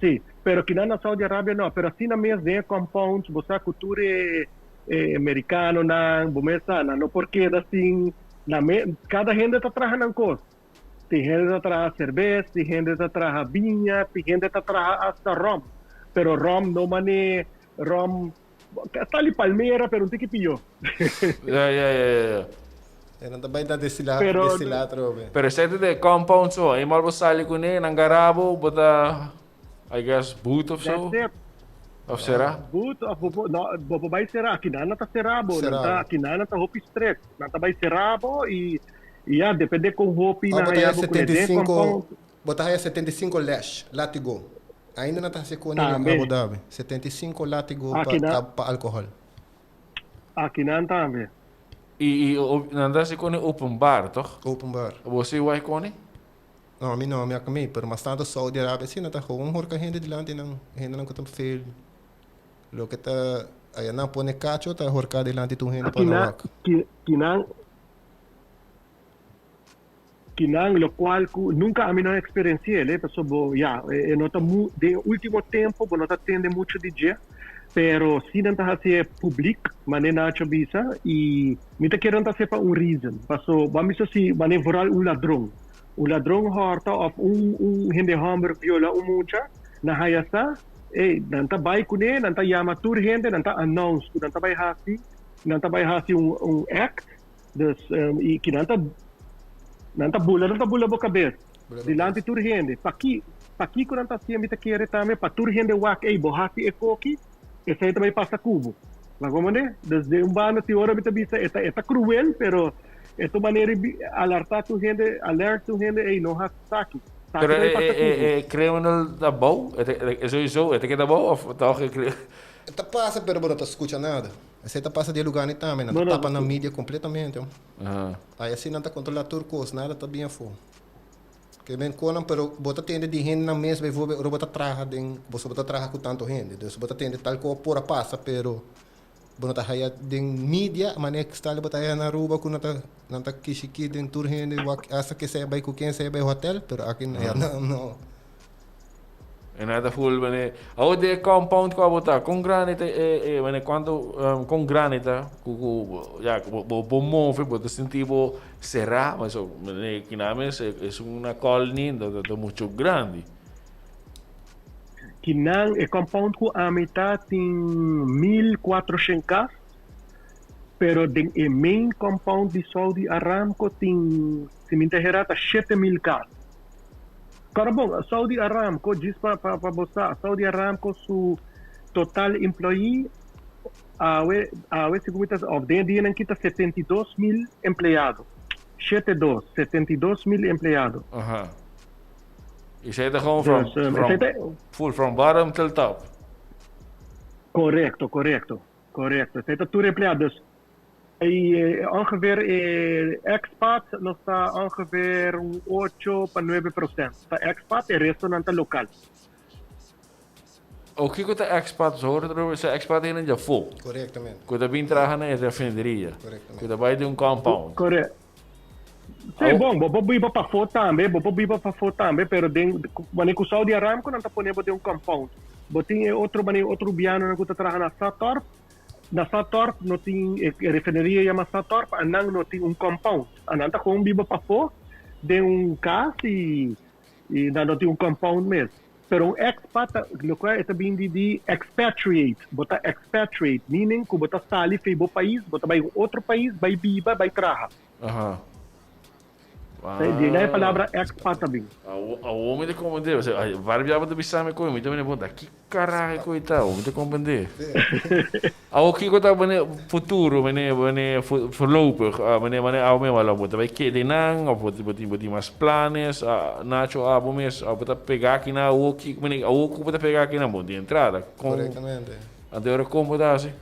Si, pero kinan na Saudi Arabia no, pero asina mes den e compounds bo sa cu tur e e mericanonan, bo mes sa, nan no por keda sin, nan me, cada hende ta traha nan cos. Tin hende ta traha serbes, tin hende ta traha biña, tin hende ta traha asta rom. Pero rom no mane rom tal i palmera pero un tiki pió. Ja, ja, ja, ja, ja. E nan ta bai ta destila, Pero destila atrobe. Pero esei ta de compound so. Eenmaal bo sali kuné, nan gara bo, bo ta, I guess, boet of so. That's it. Of sera? Boet of bo por, no, bo por bai sera. Akinan nan ta sera bo. Nan Sera ta, bo. akinan nan ta hopi strict. Nan ta bai sera bo i I ya, depende kon hopi Oh, nan bo ta haya haya bo ku e den 75, compound. bo ta haya 75 lash, latigo. Ainda nan ta hasi koni na Tambe. Abu Dhabi. 75 latigo pa, Aki nan, pa alcohol. aki nan tambe. I, i nan ta hasi koni open bar, toch? Open bar. Bo si wai koni? No, ami no, ami a kami, pero mas tanto Saudi Arabia si nan ta gewoon horka hende dilanti nan, hendenan ku ta fail. Loke ta, aya nan pone kacho ta horka dilanti tur hende pa Aki nan nan, wak. ki, ki nan, Kinan locual cu nunca ami no a experienciel e, pasobra bo, ya, e no ta mu, den e ultimo tempo bo no ta tende mucho di dje, pero si nan ta haci e public, mane Nacho a bisa, y mi ta kere nan ta haci pa un reason, paso bo a bisa si mane vooral un ladron, un ladron horta of un un hende homber viola un mucha, nan haya sa, ey, nan ta bay cune, nan ta yama tur hende, nan ta announce cu nan ta bay haci, nan ta bay haci un un act, Dus i ki nan ta nan ta bula nan ta bula bo kabes dilanti tur hende. Paki pakiko nan ta hasié mi ta kere tambe pa tur hende wak ey bo hasi e koki esei ta bai pasa ku bo. Bo komprende? Dus den un banda tin ora mi ta bisa e ta e ta kruel pero e ta un manera di alerta tur hende alert tur hende ey no hasi esaki. Esaki Pero ta bai e pasa ku bo. e e criminal ta bou? E ta e sowieso e ta keda bou of tòg e. Ta pasa, pero bo no ta scucha nada. Esey ta pasa di e lugar ni tambe. Nan ta tapa nan media completamente. Ay asina nan ta controla tur cos. Nada ta bien afo. Ke men conan, pero bo ta tende di hendenan mes, bijvoorbeeld, ora bo ta traha den, boso bo ta traha cu tanto hende. Dus bo ta tende tal co por a pasa, pero bo no ta haya den media, manera style bo ta haya na Aruba cu nan ta, nan ta kishiki den tur hende, wak hasta ke sea bay cu ken sea bay hotel, pero aki ya no, no. E nan ta full mane. Awor den e compound cu abo ta, con grandi ta e e mane cuanto con grandi ta cu cu ya cu bo bo move bo ta sinti bo cera paso mane kina mes es una colony ta ta mucho grandi. Kinan e compound cu ami ta tin 1400 cas, pero den e main compound di Saudi Aramco tin, si mi ta hera, ta 7000 cas. Kòrda bon, Saudi Aramco, djis pa pa pa bo sa, Saudi Aramco su total employee awe awe segun mi ta òf den e dianan aki ta 72,000 empleado. Shete dos, 72,000 empleado. Aha. I esei ta gewoon from Dus, from esei ta full from bottom till top. Korekto, korekto, korekto. Esei ta tur empleado. Dus Y ongeveer e expat nos ta ongeveer un 8 pa 9% ta expat, e restonan ta local. O kiko ta expat? So hoor het sa expat hende djafó. Correctamente. Ku ta bin traha na e refineria. Correctamente. Ku ta bai den un compound. Correct. Sí, bon, bo por biba pafó tambe, bo por biba pafó tambe, pero den, wanneer ku Saudi Aramco nan ta pone bo den un compound. Bo tin e otro, wanneer otro rubianonan ku ta traha na Satorp, Na Satorp no tin e refineria yama Satorp, anan no tin un compound. Anan ta gewoon biba pafó den un cas y y nan no tin un compound mes. Pero un expat ta loke e ta bin di di expatriate, bo ta expatriate meaning cu bo ta sali fei bo pais, bo ta bay un otro pais bay biba, bay traha. Aha. Di na e palabra expat ta bin. Awor mi ta comprende. Varios biaha bo ta bisa mi koe, mi ta bini punta, ki carajo koe ta? Awor mi ta comprende. Awor kiko ta bini futuro, bini, bini voorlopig, bini, bini awo mi wala, bo ta bai keda einan, of bo tin, bo tin mas planes, Nacho abo mes, abo ta pega akinan awor ki, bini, awor ku bo ta pega akinan, bo tin entrada. Kon, Correctamente. Anto ora kon bo ta hasi?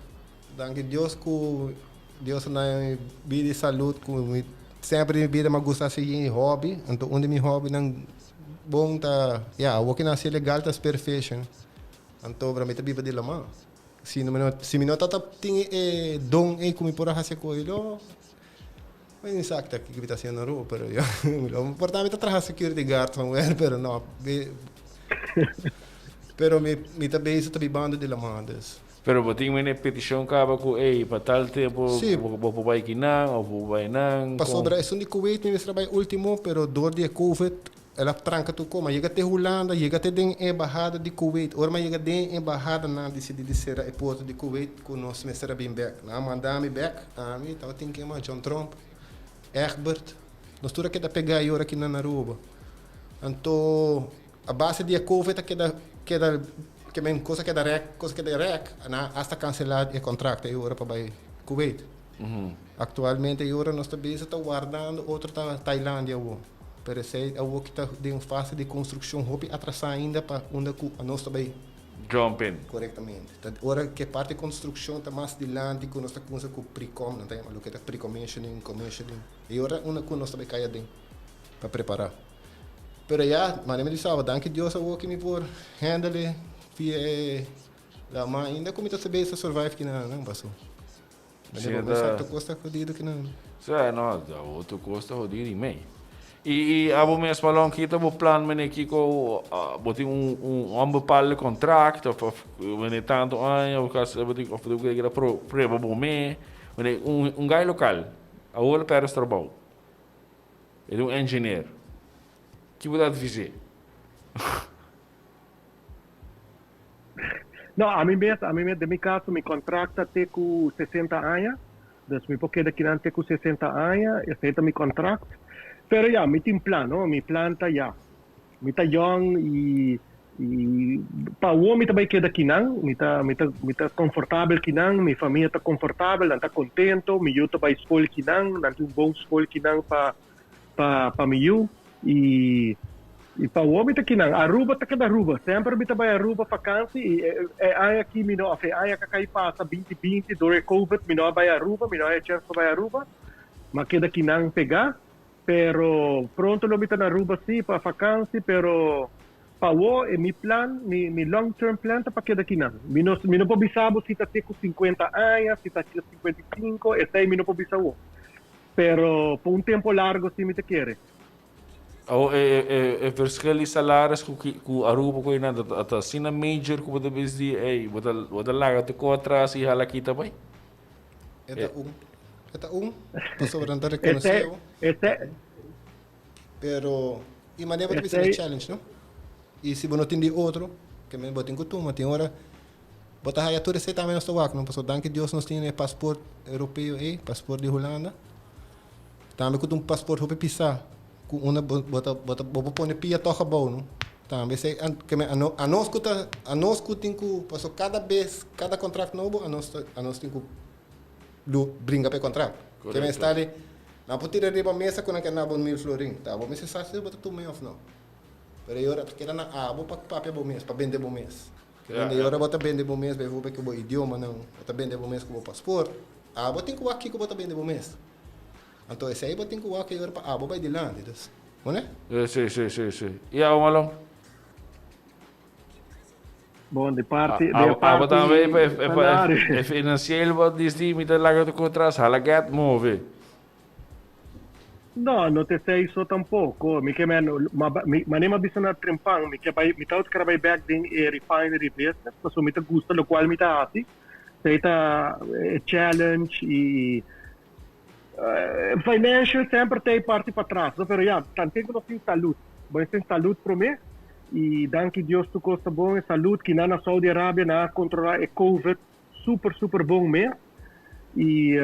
Danki Dios ku Dios a duna mi bida i salud ku mi semper den mi bida mi a gusta hasi yin hobby. Anto un di mi hobbynan bon ta ya awor ki nan hasi legal ta spearfishing. Anto bra mi ta biba di laman. Si no mi no si mi no tabata tin e don ei ku mi por a hasi ku ei lo mi no sa kiko mi ta hasiendo na Aruba pero lo por ta mi ta traha security guard somewhere pero no pero mi mi ta bezig ta bibando di laman dus. Pero bo tin mene peticion caba cu ey pa tal tempo Sí. bo por bay kinan of bo por bay nan. Pasobra esun di Kuwait mi mester a bay ultimo pero door di e covid el a tranca tur coma. Yega te Hulanda, yega te den e embahada di Kuwait. Ora mi a yega den e embahada nan a dicidi di cera e porta di Kuwait cu nos mester a bin bek. Nan a manda mi bek, ami tabatin kema John Tromp, Egbert, nos tur a keda pega e ora kinan na Aruba. Anto A base di e covid a keda keda ke men kos a keda rèk kos a keda rèk nan a hasta kanselá e kontrakt e ora pa bai Kuwait. Aktualmente e ora nos ta bezig ta wardando otro ta Tailandia awor. Pero esei awor ki ta den un fase di konstrukshon hopi atrasá ainda pa unda ku nos ta bai. Jump in. Korektamente. Ta ora ku e parti konstrukshon ta mas dilanti ku nos ta kumsa ku pre-com nan ta yama loke ta pre-commissioning, commissioning. E ora unda ku nos ta bai kai aden pa prepará. Pero ya, manera mi di saba, danki Dios awor ki mi por handle e via e lama ainda ku mi ta sabé sa survive kinan nan paso. Sí, Manera ta- sa tur kos ta jodido kinan. Sí, no, awor tur kos ta jodido i mei. I, i abo mes Malon, ki ta bo plan mene kiko, ah, bo tin un, un onbepaalde contract of, of mene tanto aña of kas, bo tin, of bo tin ku pro, prueba bo me, mene un, un guy local, awor lo perde su trabou. E ta un engineer. Ki bo ta advis'é? No, ami mes, ami mes, den mi kaso mi kontrakt ta te ku 60 aña. Dus mi por keda kinan te ku 60 aña, esei ta mi kontrakt. Pero ya, mi tin plan, no? Mi plan ta ya. Mi ta yong i i pa awor mi ta bai keda kinan, mi ta mi ta mi ta konfortabel kinan, mi famia ta konfortabel, nan ta kontento, mi yu ta bai skol kinan, nan tin un bon skol kinan pa pa pa mi yu i. I pa awor mi ta kinan. Aruba ta keda Aruba. Semper mi ta bai Aruba vakansi i e aña aki mi no, of e aña ka kai pasa 2020 door e covid mi no a bai Aruba, mi no a haya chèns pa bai Aruba. Mi a keda kinan pegá. Pero pronto lo mi ta na Aruba si pa vakansi, pero pa awor e mi plan, mi mi long term plan ta pa keda kinan. Mi no mi no por bisa bo si ta te ku 50 aña, si ta te 55, esei mi no por bisa awor. Pero pa un tempo largo si mi ta kere. Awor e verschil di salaris ku Aruba ku einan ta asina major ku bo ta bisa di ey bo ta laga tur kos atras i hala kita bai? E ta un. E ta un pasobra nan ta rekonosé bo. Pero i manera bo ta bisa e challenge no. I si bo no tin di otro ke men bo tin ku tuma tin ora bo ta haya tur esei tambe nos ta wak no pasobra danki Dios nos tin e pasport europeo ei pasport di Hulanda. Tambe ku ta un pasport hopi pisá ku unda bo bo ta bo ta bo por pone pia tòg abou no. Tambe esei a ke men ano anos ku ta anos ku tin ku pasobra kada bes kada kontrakt nobo anos ta anos tin ku lu bringa pa e kontrakt. Ke men sta di nan por tira riba mesa ku nan ke na bo mil florin ta bo mester sa si bo ta tuma e òf no. Pero e ora ta keda na abo pa papia bo mes pa bende bo mes. Ke men e ora bo ta bende bo mes bijvoorbeeld ku bo idiomanan bo ta bende bo mes ku bo pasport abo tin ku wak kiko bo ta bende bo mes. Anto esei bo tin ku wak e ora pa abo bai dilanti, dus, hone? Sí, sí, sí, sí. I abo Malon? Bon, di parti, di e parti Abo tambe e, e, salario. e financieel bo disdi mi ta laga tur atras, hala get move. No, no ta esei so tampoco. Mi ke men, ma, mi, manera mi a bisa na trempan, mi ke bai, mi ta kere bai bek den e refinery business, pasobra mi ta gusta locual mi ta hasi. Esei ta e challenge i Financial semper ta e parti patras, no? Pero ya, tanten ku nos tin salud. Bo mester tin salud promé i danki Dios tur kos ta bon. E salud kinan na Saudi Arabia nan a kontrolá e covid super super bon mes i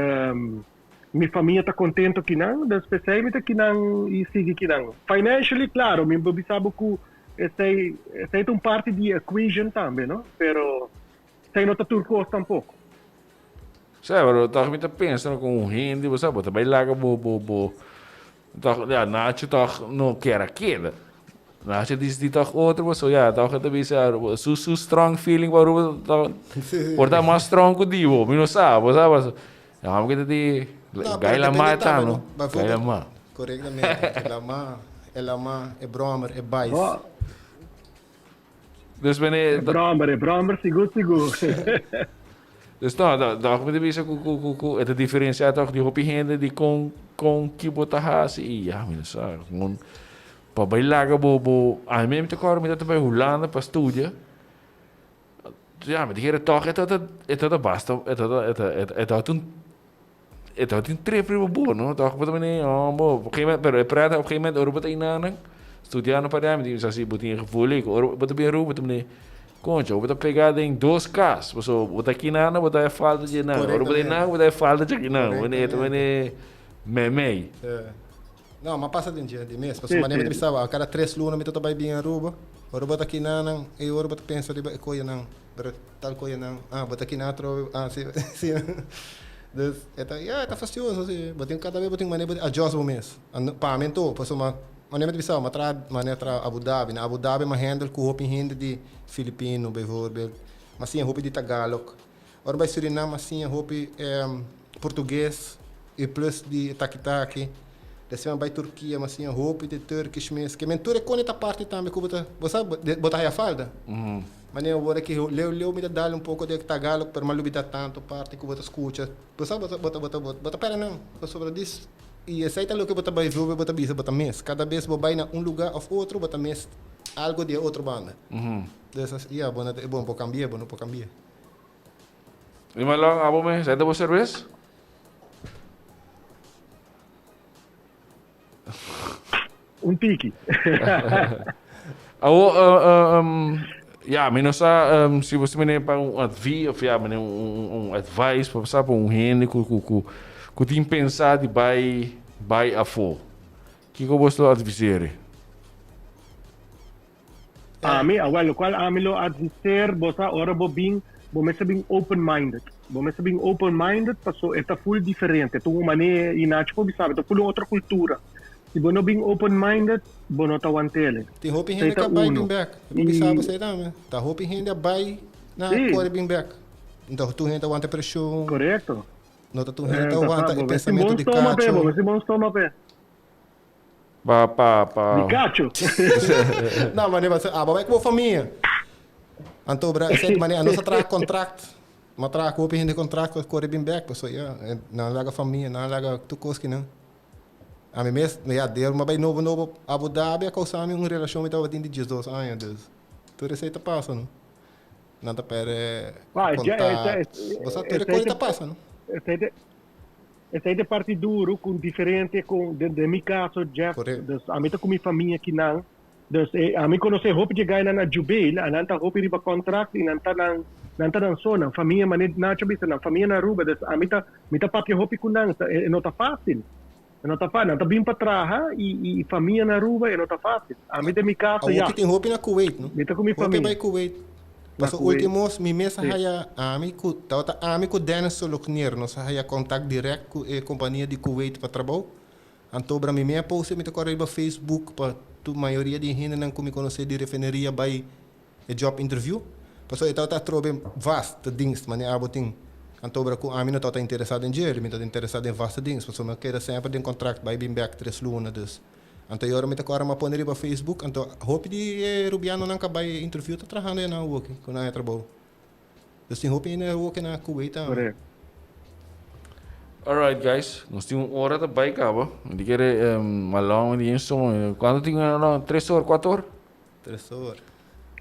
mi famia ta kontento kinan, dus p'esei mi ta kinan i sigui kinan. Financially, klaro, mi por bisa bo ku esei esei ta un parti di e equation tambe, no? Pero esei no ta tur kos tampoko. Sa, pero toch mi ta pensa no con un hende, bo sa, bo ta bay laga bo, bo, bo, toch, ja, Nacho toch no kier a keda. Nacho dice di toch otro, bo so, ja, toch e ta bisa, su, su strong feeling pa Aruba toch, por ta mas strong cu di bo, mi no sa, bo sa, bo, ja, mi ta di, No, pero gai la depende ma tambe, ta, no? no, gai la Bijvoorbeeld, ma. correctamente, e la ma, e la ma, e brommer, e bais. Bo, Dus meneer, e brommer, e brommer sigur sigur. Dus no, da, da mi ta bisa ku ku ku ku e ta diferencia toch di hopi hende di kon kon ki bo ta hasi i ya mi no sa kon pa bai laga bo bo a mi ta kòrda mi ta bai Hulanda pa studia ya mi ta kere toch e ta e ta basta e ta e ta e ta un e ta tin trip riba bo no toch bo ta mene oh bo op een gegeven moment pero e preta op een gegeven moment ora bo ta inanan studiando pa mi tin sa si bo tin e gevoel ei ora bo ta bin Aruba bo ta mene concho bo ta pega den dos cas pasobra bo ta kinan bo ta e falta dje nan ora bo ta einan bo ta e falta dje kinan bo mene ta mene memey. No, m'a pasa den dje di mes pasobra manera mi ta bisa bo a cada tres luna mi ta ta bai bin Aruba ora bo ta kinanan e ora bo ta pensa riba e koyonan pero tal koyonan ah bo ta kina atrobe ah si si dus e ta ya e ta fastioso si bo tin kada bes bo tin manera bo tin adjust bo mes pa mi anto pasobra manera mi ta bisa bo m'a traha manera traha Abu Dhabi na Abu Dhabi m'a handle ku hopi hende di Filipino bijvoorbeeld m'a siña hopi di Tagalog Ora bai Surinam a siña hopi portugues y plus di e taki taki. Despues a bai Turkia a siña hopi di Turkish mes. Ke men tur e kone ta parti tambe ku bo ta, bo sa bo ta haya falta. Manera ora ki leu leu mi ta dal un poko di Tagalog pero mi a lubida tanto parti ku bo ta skucha. Bo sa bo ta bo ta bo ta pera nan pasobra dis y esei ta loke bo ta bai vue bo ta bisa bo ta mes. Kada bes bo bai na un luga of otro bo ta mes algo di e otro banda. Des ya bo no ta e bon por kambia bo no por kambia. Mi malon abo me, sa ta bo cerveza? Un tiki. Awo, ya, mi no sa si bo mene pa un advies of ya, mene un advice pa sa pa un hende ku ku ku ku tin pensa di bai bai afo. Kiko bo lo advisere? Ami, awel, locual ami lo adviseer bo sa ora bo bin, bo mester bin open minded. Bo mester bin open minded paso e ta full diferente. Ta un manera, y Nacho por bisa, ta full un otro cultura. Si bo no bin open minded, bo no ta wantele. Tin hopi hende Esei ka ta bai uno. bin bek. Bo bisa I bo esei tambe. Ta hopi hende a bai na sí, kore bin bek. Nto tur hende ta wanta preshon, korekto. no ta tur hende ta Ta sa, wanta e bo mester tin pensamento bon di stoma p'e, bo kacho. mester tin bon stoma p'e. Pa, pa, pa. Di kacho. No, mane bo abo bai ku bo famia. Anto bra esei mane anos a traha kontrakt. Mi a traha ku hopi hende kontrakt pa kore bin bek pasobra ya, nan a laga famia, nan a laga tur kos kinan. Ami mes, ya, deur mi a bai nobo nobo Abu Dhabi a causa mi un relacion mi tabatin di diesdos aña, dus tur esey ta pasa, no? Nan ta perde Ah, ja, contact, bo sa tur e esey cosa ta pasa, no? esey ta esey ta parti duro cu diferente cu den den mi caso Jeff, Correcto. dus ami ta cu mi famia kinan, dus e ami conoce hopi dje gainan na Jubail, a nan ta hopi riba contract y nan ta nan nan ta nan so, nan famia mane Nacho bisa nan famia na Aruba, dus ami ta Mi ta papia hopi ku nan, e no ta fásil. E no ta fásil. Nan ta bin pa traha i famia na Aruba e no ta fásil. Ami den mi kasa Awor ya. ki tin hopi na Kuwait, no? Mi ta ku mi Hopi a famia bai Kuwait. na Pasobra Kuwait. ultimo mi mes a Sí. haya ami ku tabata ami ku Dennis Solognier nos a haya kontak dirèkt ku e kompania di Kuwait pa trabou. Anto bra mi mes a post mi ta kòrda riba Facebook pa tur mayoria di e hendenan ku mi konosé di refineria bai E job interview, pasobra e tabata atrobe vaste dienst, manera abo tin. Anto ora ku ami no tabata interesá den dje, mi tabata interesá den vaste dienst, pasobra mi a keda semper den kontrakt bai bin bèk tres luna, dus. Anto e ora mi ta kòrda mi a pone riba Facebook, anto hopi di e rubianonan ku a bai e interview ta trahando einan awoki, ku nan e trabou. Dus tin hopi hende awoki na Kuwait tambe. Correct. Alright guys, nos tin un ora ta bai kaba. Mi ta kere malon di instomo. Kuantu tin alon? Tres or, kuater or? Tres or.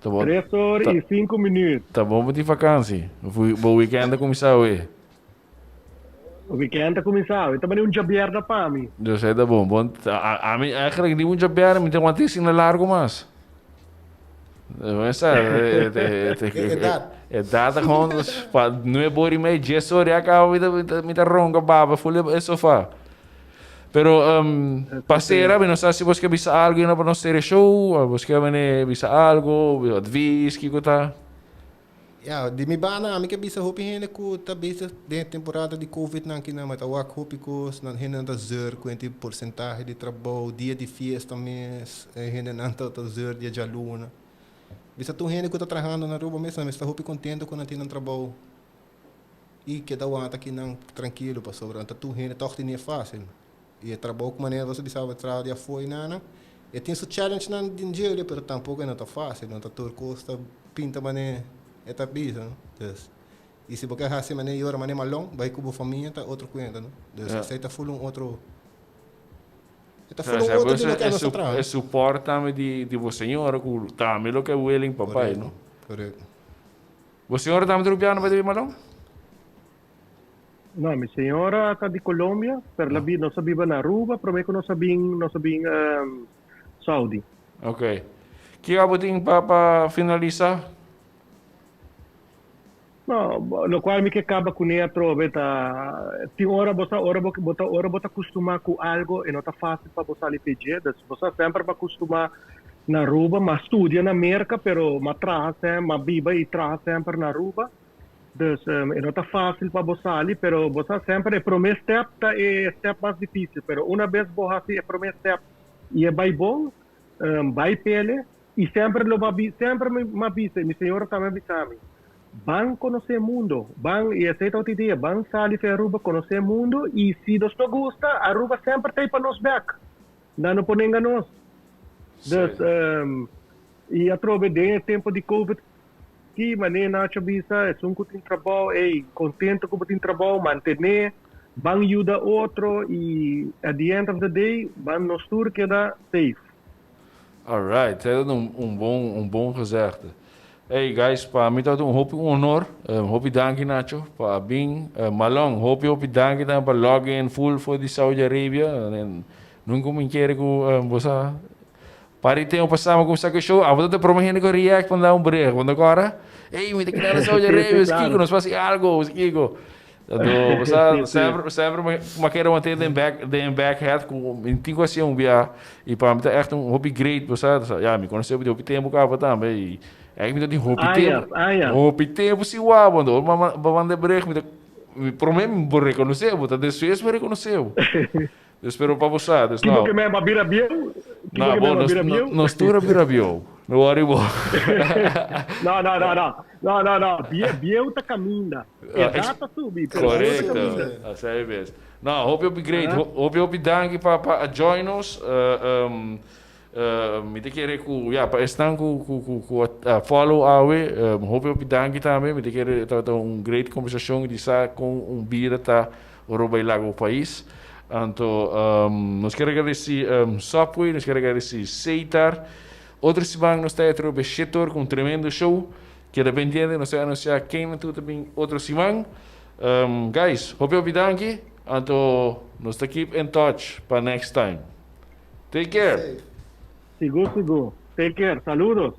Ta bon. Tres or Ta, i sinku minuut. ta bon pa tin vakansi. Bo weekend a kuminsá awe. Weekend a kuminsá awe. Ta bani un djabièrnè pa mi. Yo sé ta bon. Bon, a, ami eigenlijk ni un djabièrnè, mi ta wanta asina largu mas. Esa, Edat. Edat ta gewoon pa nuebe or i mei, dies or ya kaba mi ta, mi ta, mi ta ronka baba ful e sofa. Pero um, pa sera, mi no sa si bos ke bisa algo yna pa nos sera e show, o bos ke mene bisa algo, advies, kiko ta? Ya, di mi banda ami ke bisa hopi hende ku ta bezig den e temporada di covid nan kinan, ma ta wak hopi kos, nan hendenan ta zeur ku hende porsentahe di trabou, dia di fiesta mes, e hendenan ta ta zeur dia djaluna. Bisa tur hende ku ta trahando na Aruba mes, nan mes ta hopi kontento ku nan tin nan trabou. I keda wanta aki nan trankilo pasobra ta tur hende tòg tene fásil. I e trabou ku manera boso bisa bo traha di afó i nana, e tin su challengenan den djele pero tampoko e no ta fásil, no ta tur kos ta pinta manera e ta bisa no. Dus, i si bo ke hasi manera yora manera malon bai ku bo famia ta otro kuenta no. Dus esei ta ful un otro, e ta ful un otro di loke nos ta traha. E support tambe di bo señora ku tambe lo ke willing pa bai no. Korekto, korekto. Bo señora tambe ta rupiano pa di Malon? No, mi señora ta di Colombia, pero la nos a biba na Aruba prome cu nos a bin nos a bin Saudi. Ok. Kico abo tin pa pa finalisa? No, locual mi ke caba cune atrobe ta tin ora bo sa ora bo bo ta ora bo ta custuma cu algo e no ta facil pa bo sali p'e dje, dus bo sa semper bo a custuma Na Aruba, m'a studia na Merca, pero m'a traha sem, m'a biba y traha semper na Aruba. Dus e no ta facil pa bo sali, pero bo sa semper e prome step ta e step mas dificil. Pero una bes bo haci e prome step y e bay bon, bay pele y semper lo bo a semper m'a bisa y mi señora tambe a bisa mi, ban conoce e mundo, ban, y esey ta otro idea, ban sali fe Aruba, conoce e mundo y si nos no gusta, Aruba semper ta ey pa nos bek. Nan no por nenga nos. Dus, y atrobe den e tempo di covid ki mane Nacho bisa, esun cu tin trabou, ey, contento cu bo tin trabou, mantene, ban yuda otro y at the end of the day, ban nos tur keda safe. Alright, dat is un bon, un bon gezegde. Hey guys, pa mi tabata un hopi un honor. Hopi danki Nacho pa a bin. Malon, hopi hopi danki tambe pa log in full for di Saudi Arabia. Nunca mi kere ku bo sa pari tempo pasá mi kuminsá ku e show, abo ta e prome hende ku a react pa nan un bericht. Bo no kòrda? Ey, mi ta keda na Saudi Arabia, kiko? Nos fasi algo, kiko? Anto, bo sa, semper, semper mi a kere mantené den back, den back head ku mi tin ku hasié un bia. I pa mi ta ègt un hopi great, bo sa, ya, mi konosé bo di hopi tempu kaba tambe i ègt mi ta tin hopi tempu, hopi tempu sin wak bo. Anto, ora bo manda e bericht mi ta, mi promé mi bo rekonosé bo, ta despues mi rekonosé bo. Dus pero pa bo sa, dus Kico no. ke men pa bira bieu? Kico No, ke bo, men pa nos, bira no, bieu? nos tur a bira bieu. No worry bo. No, no, no, no. No, no, no. Bie, bieu ta caminda. Ah, Edad ta subi, pero bieu ta Correcto. caminda. Así es. No, hopi hopi great. Aha. Hopi hopi danki pa a join us. Mi ta kere ku ya pa esnan ku a follow awe, hopi hopi danki tambe. Mi ta kere tabata un great kombersashon di sa kon un bida ta ora bo bai laga bo pais. Anto nos kier agradesi Subway, nos kier agradesi Seitar. Otro siman nos ta atrobe shetor ku un tremendo show. Keda pendiente, nos ta anunsia ken nan tur ta bin otro siman. Guys, hopi hopi danki. Anto nos ta keep in touch pa next time. Take care. Safe. Sigur, sigur. Take care. Saludos.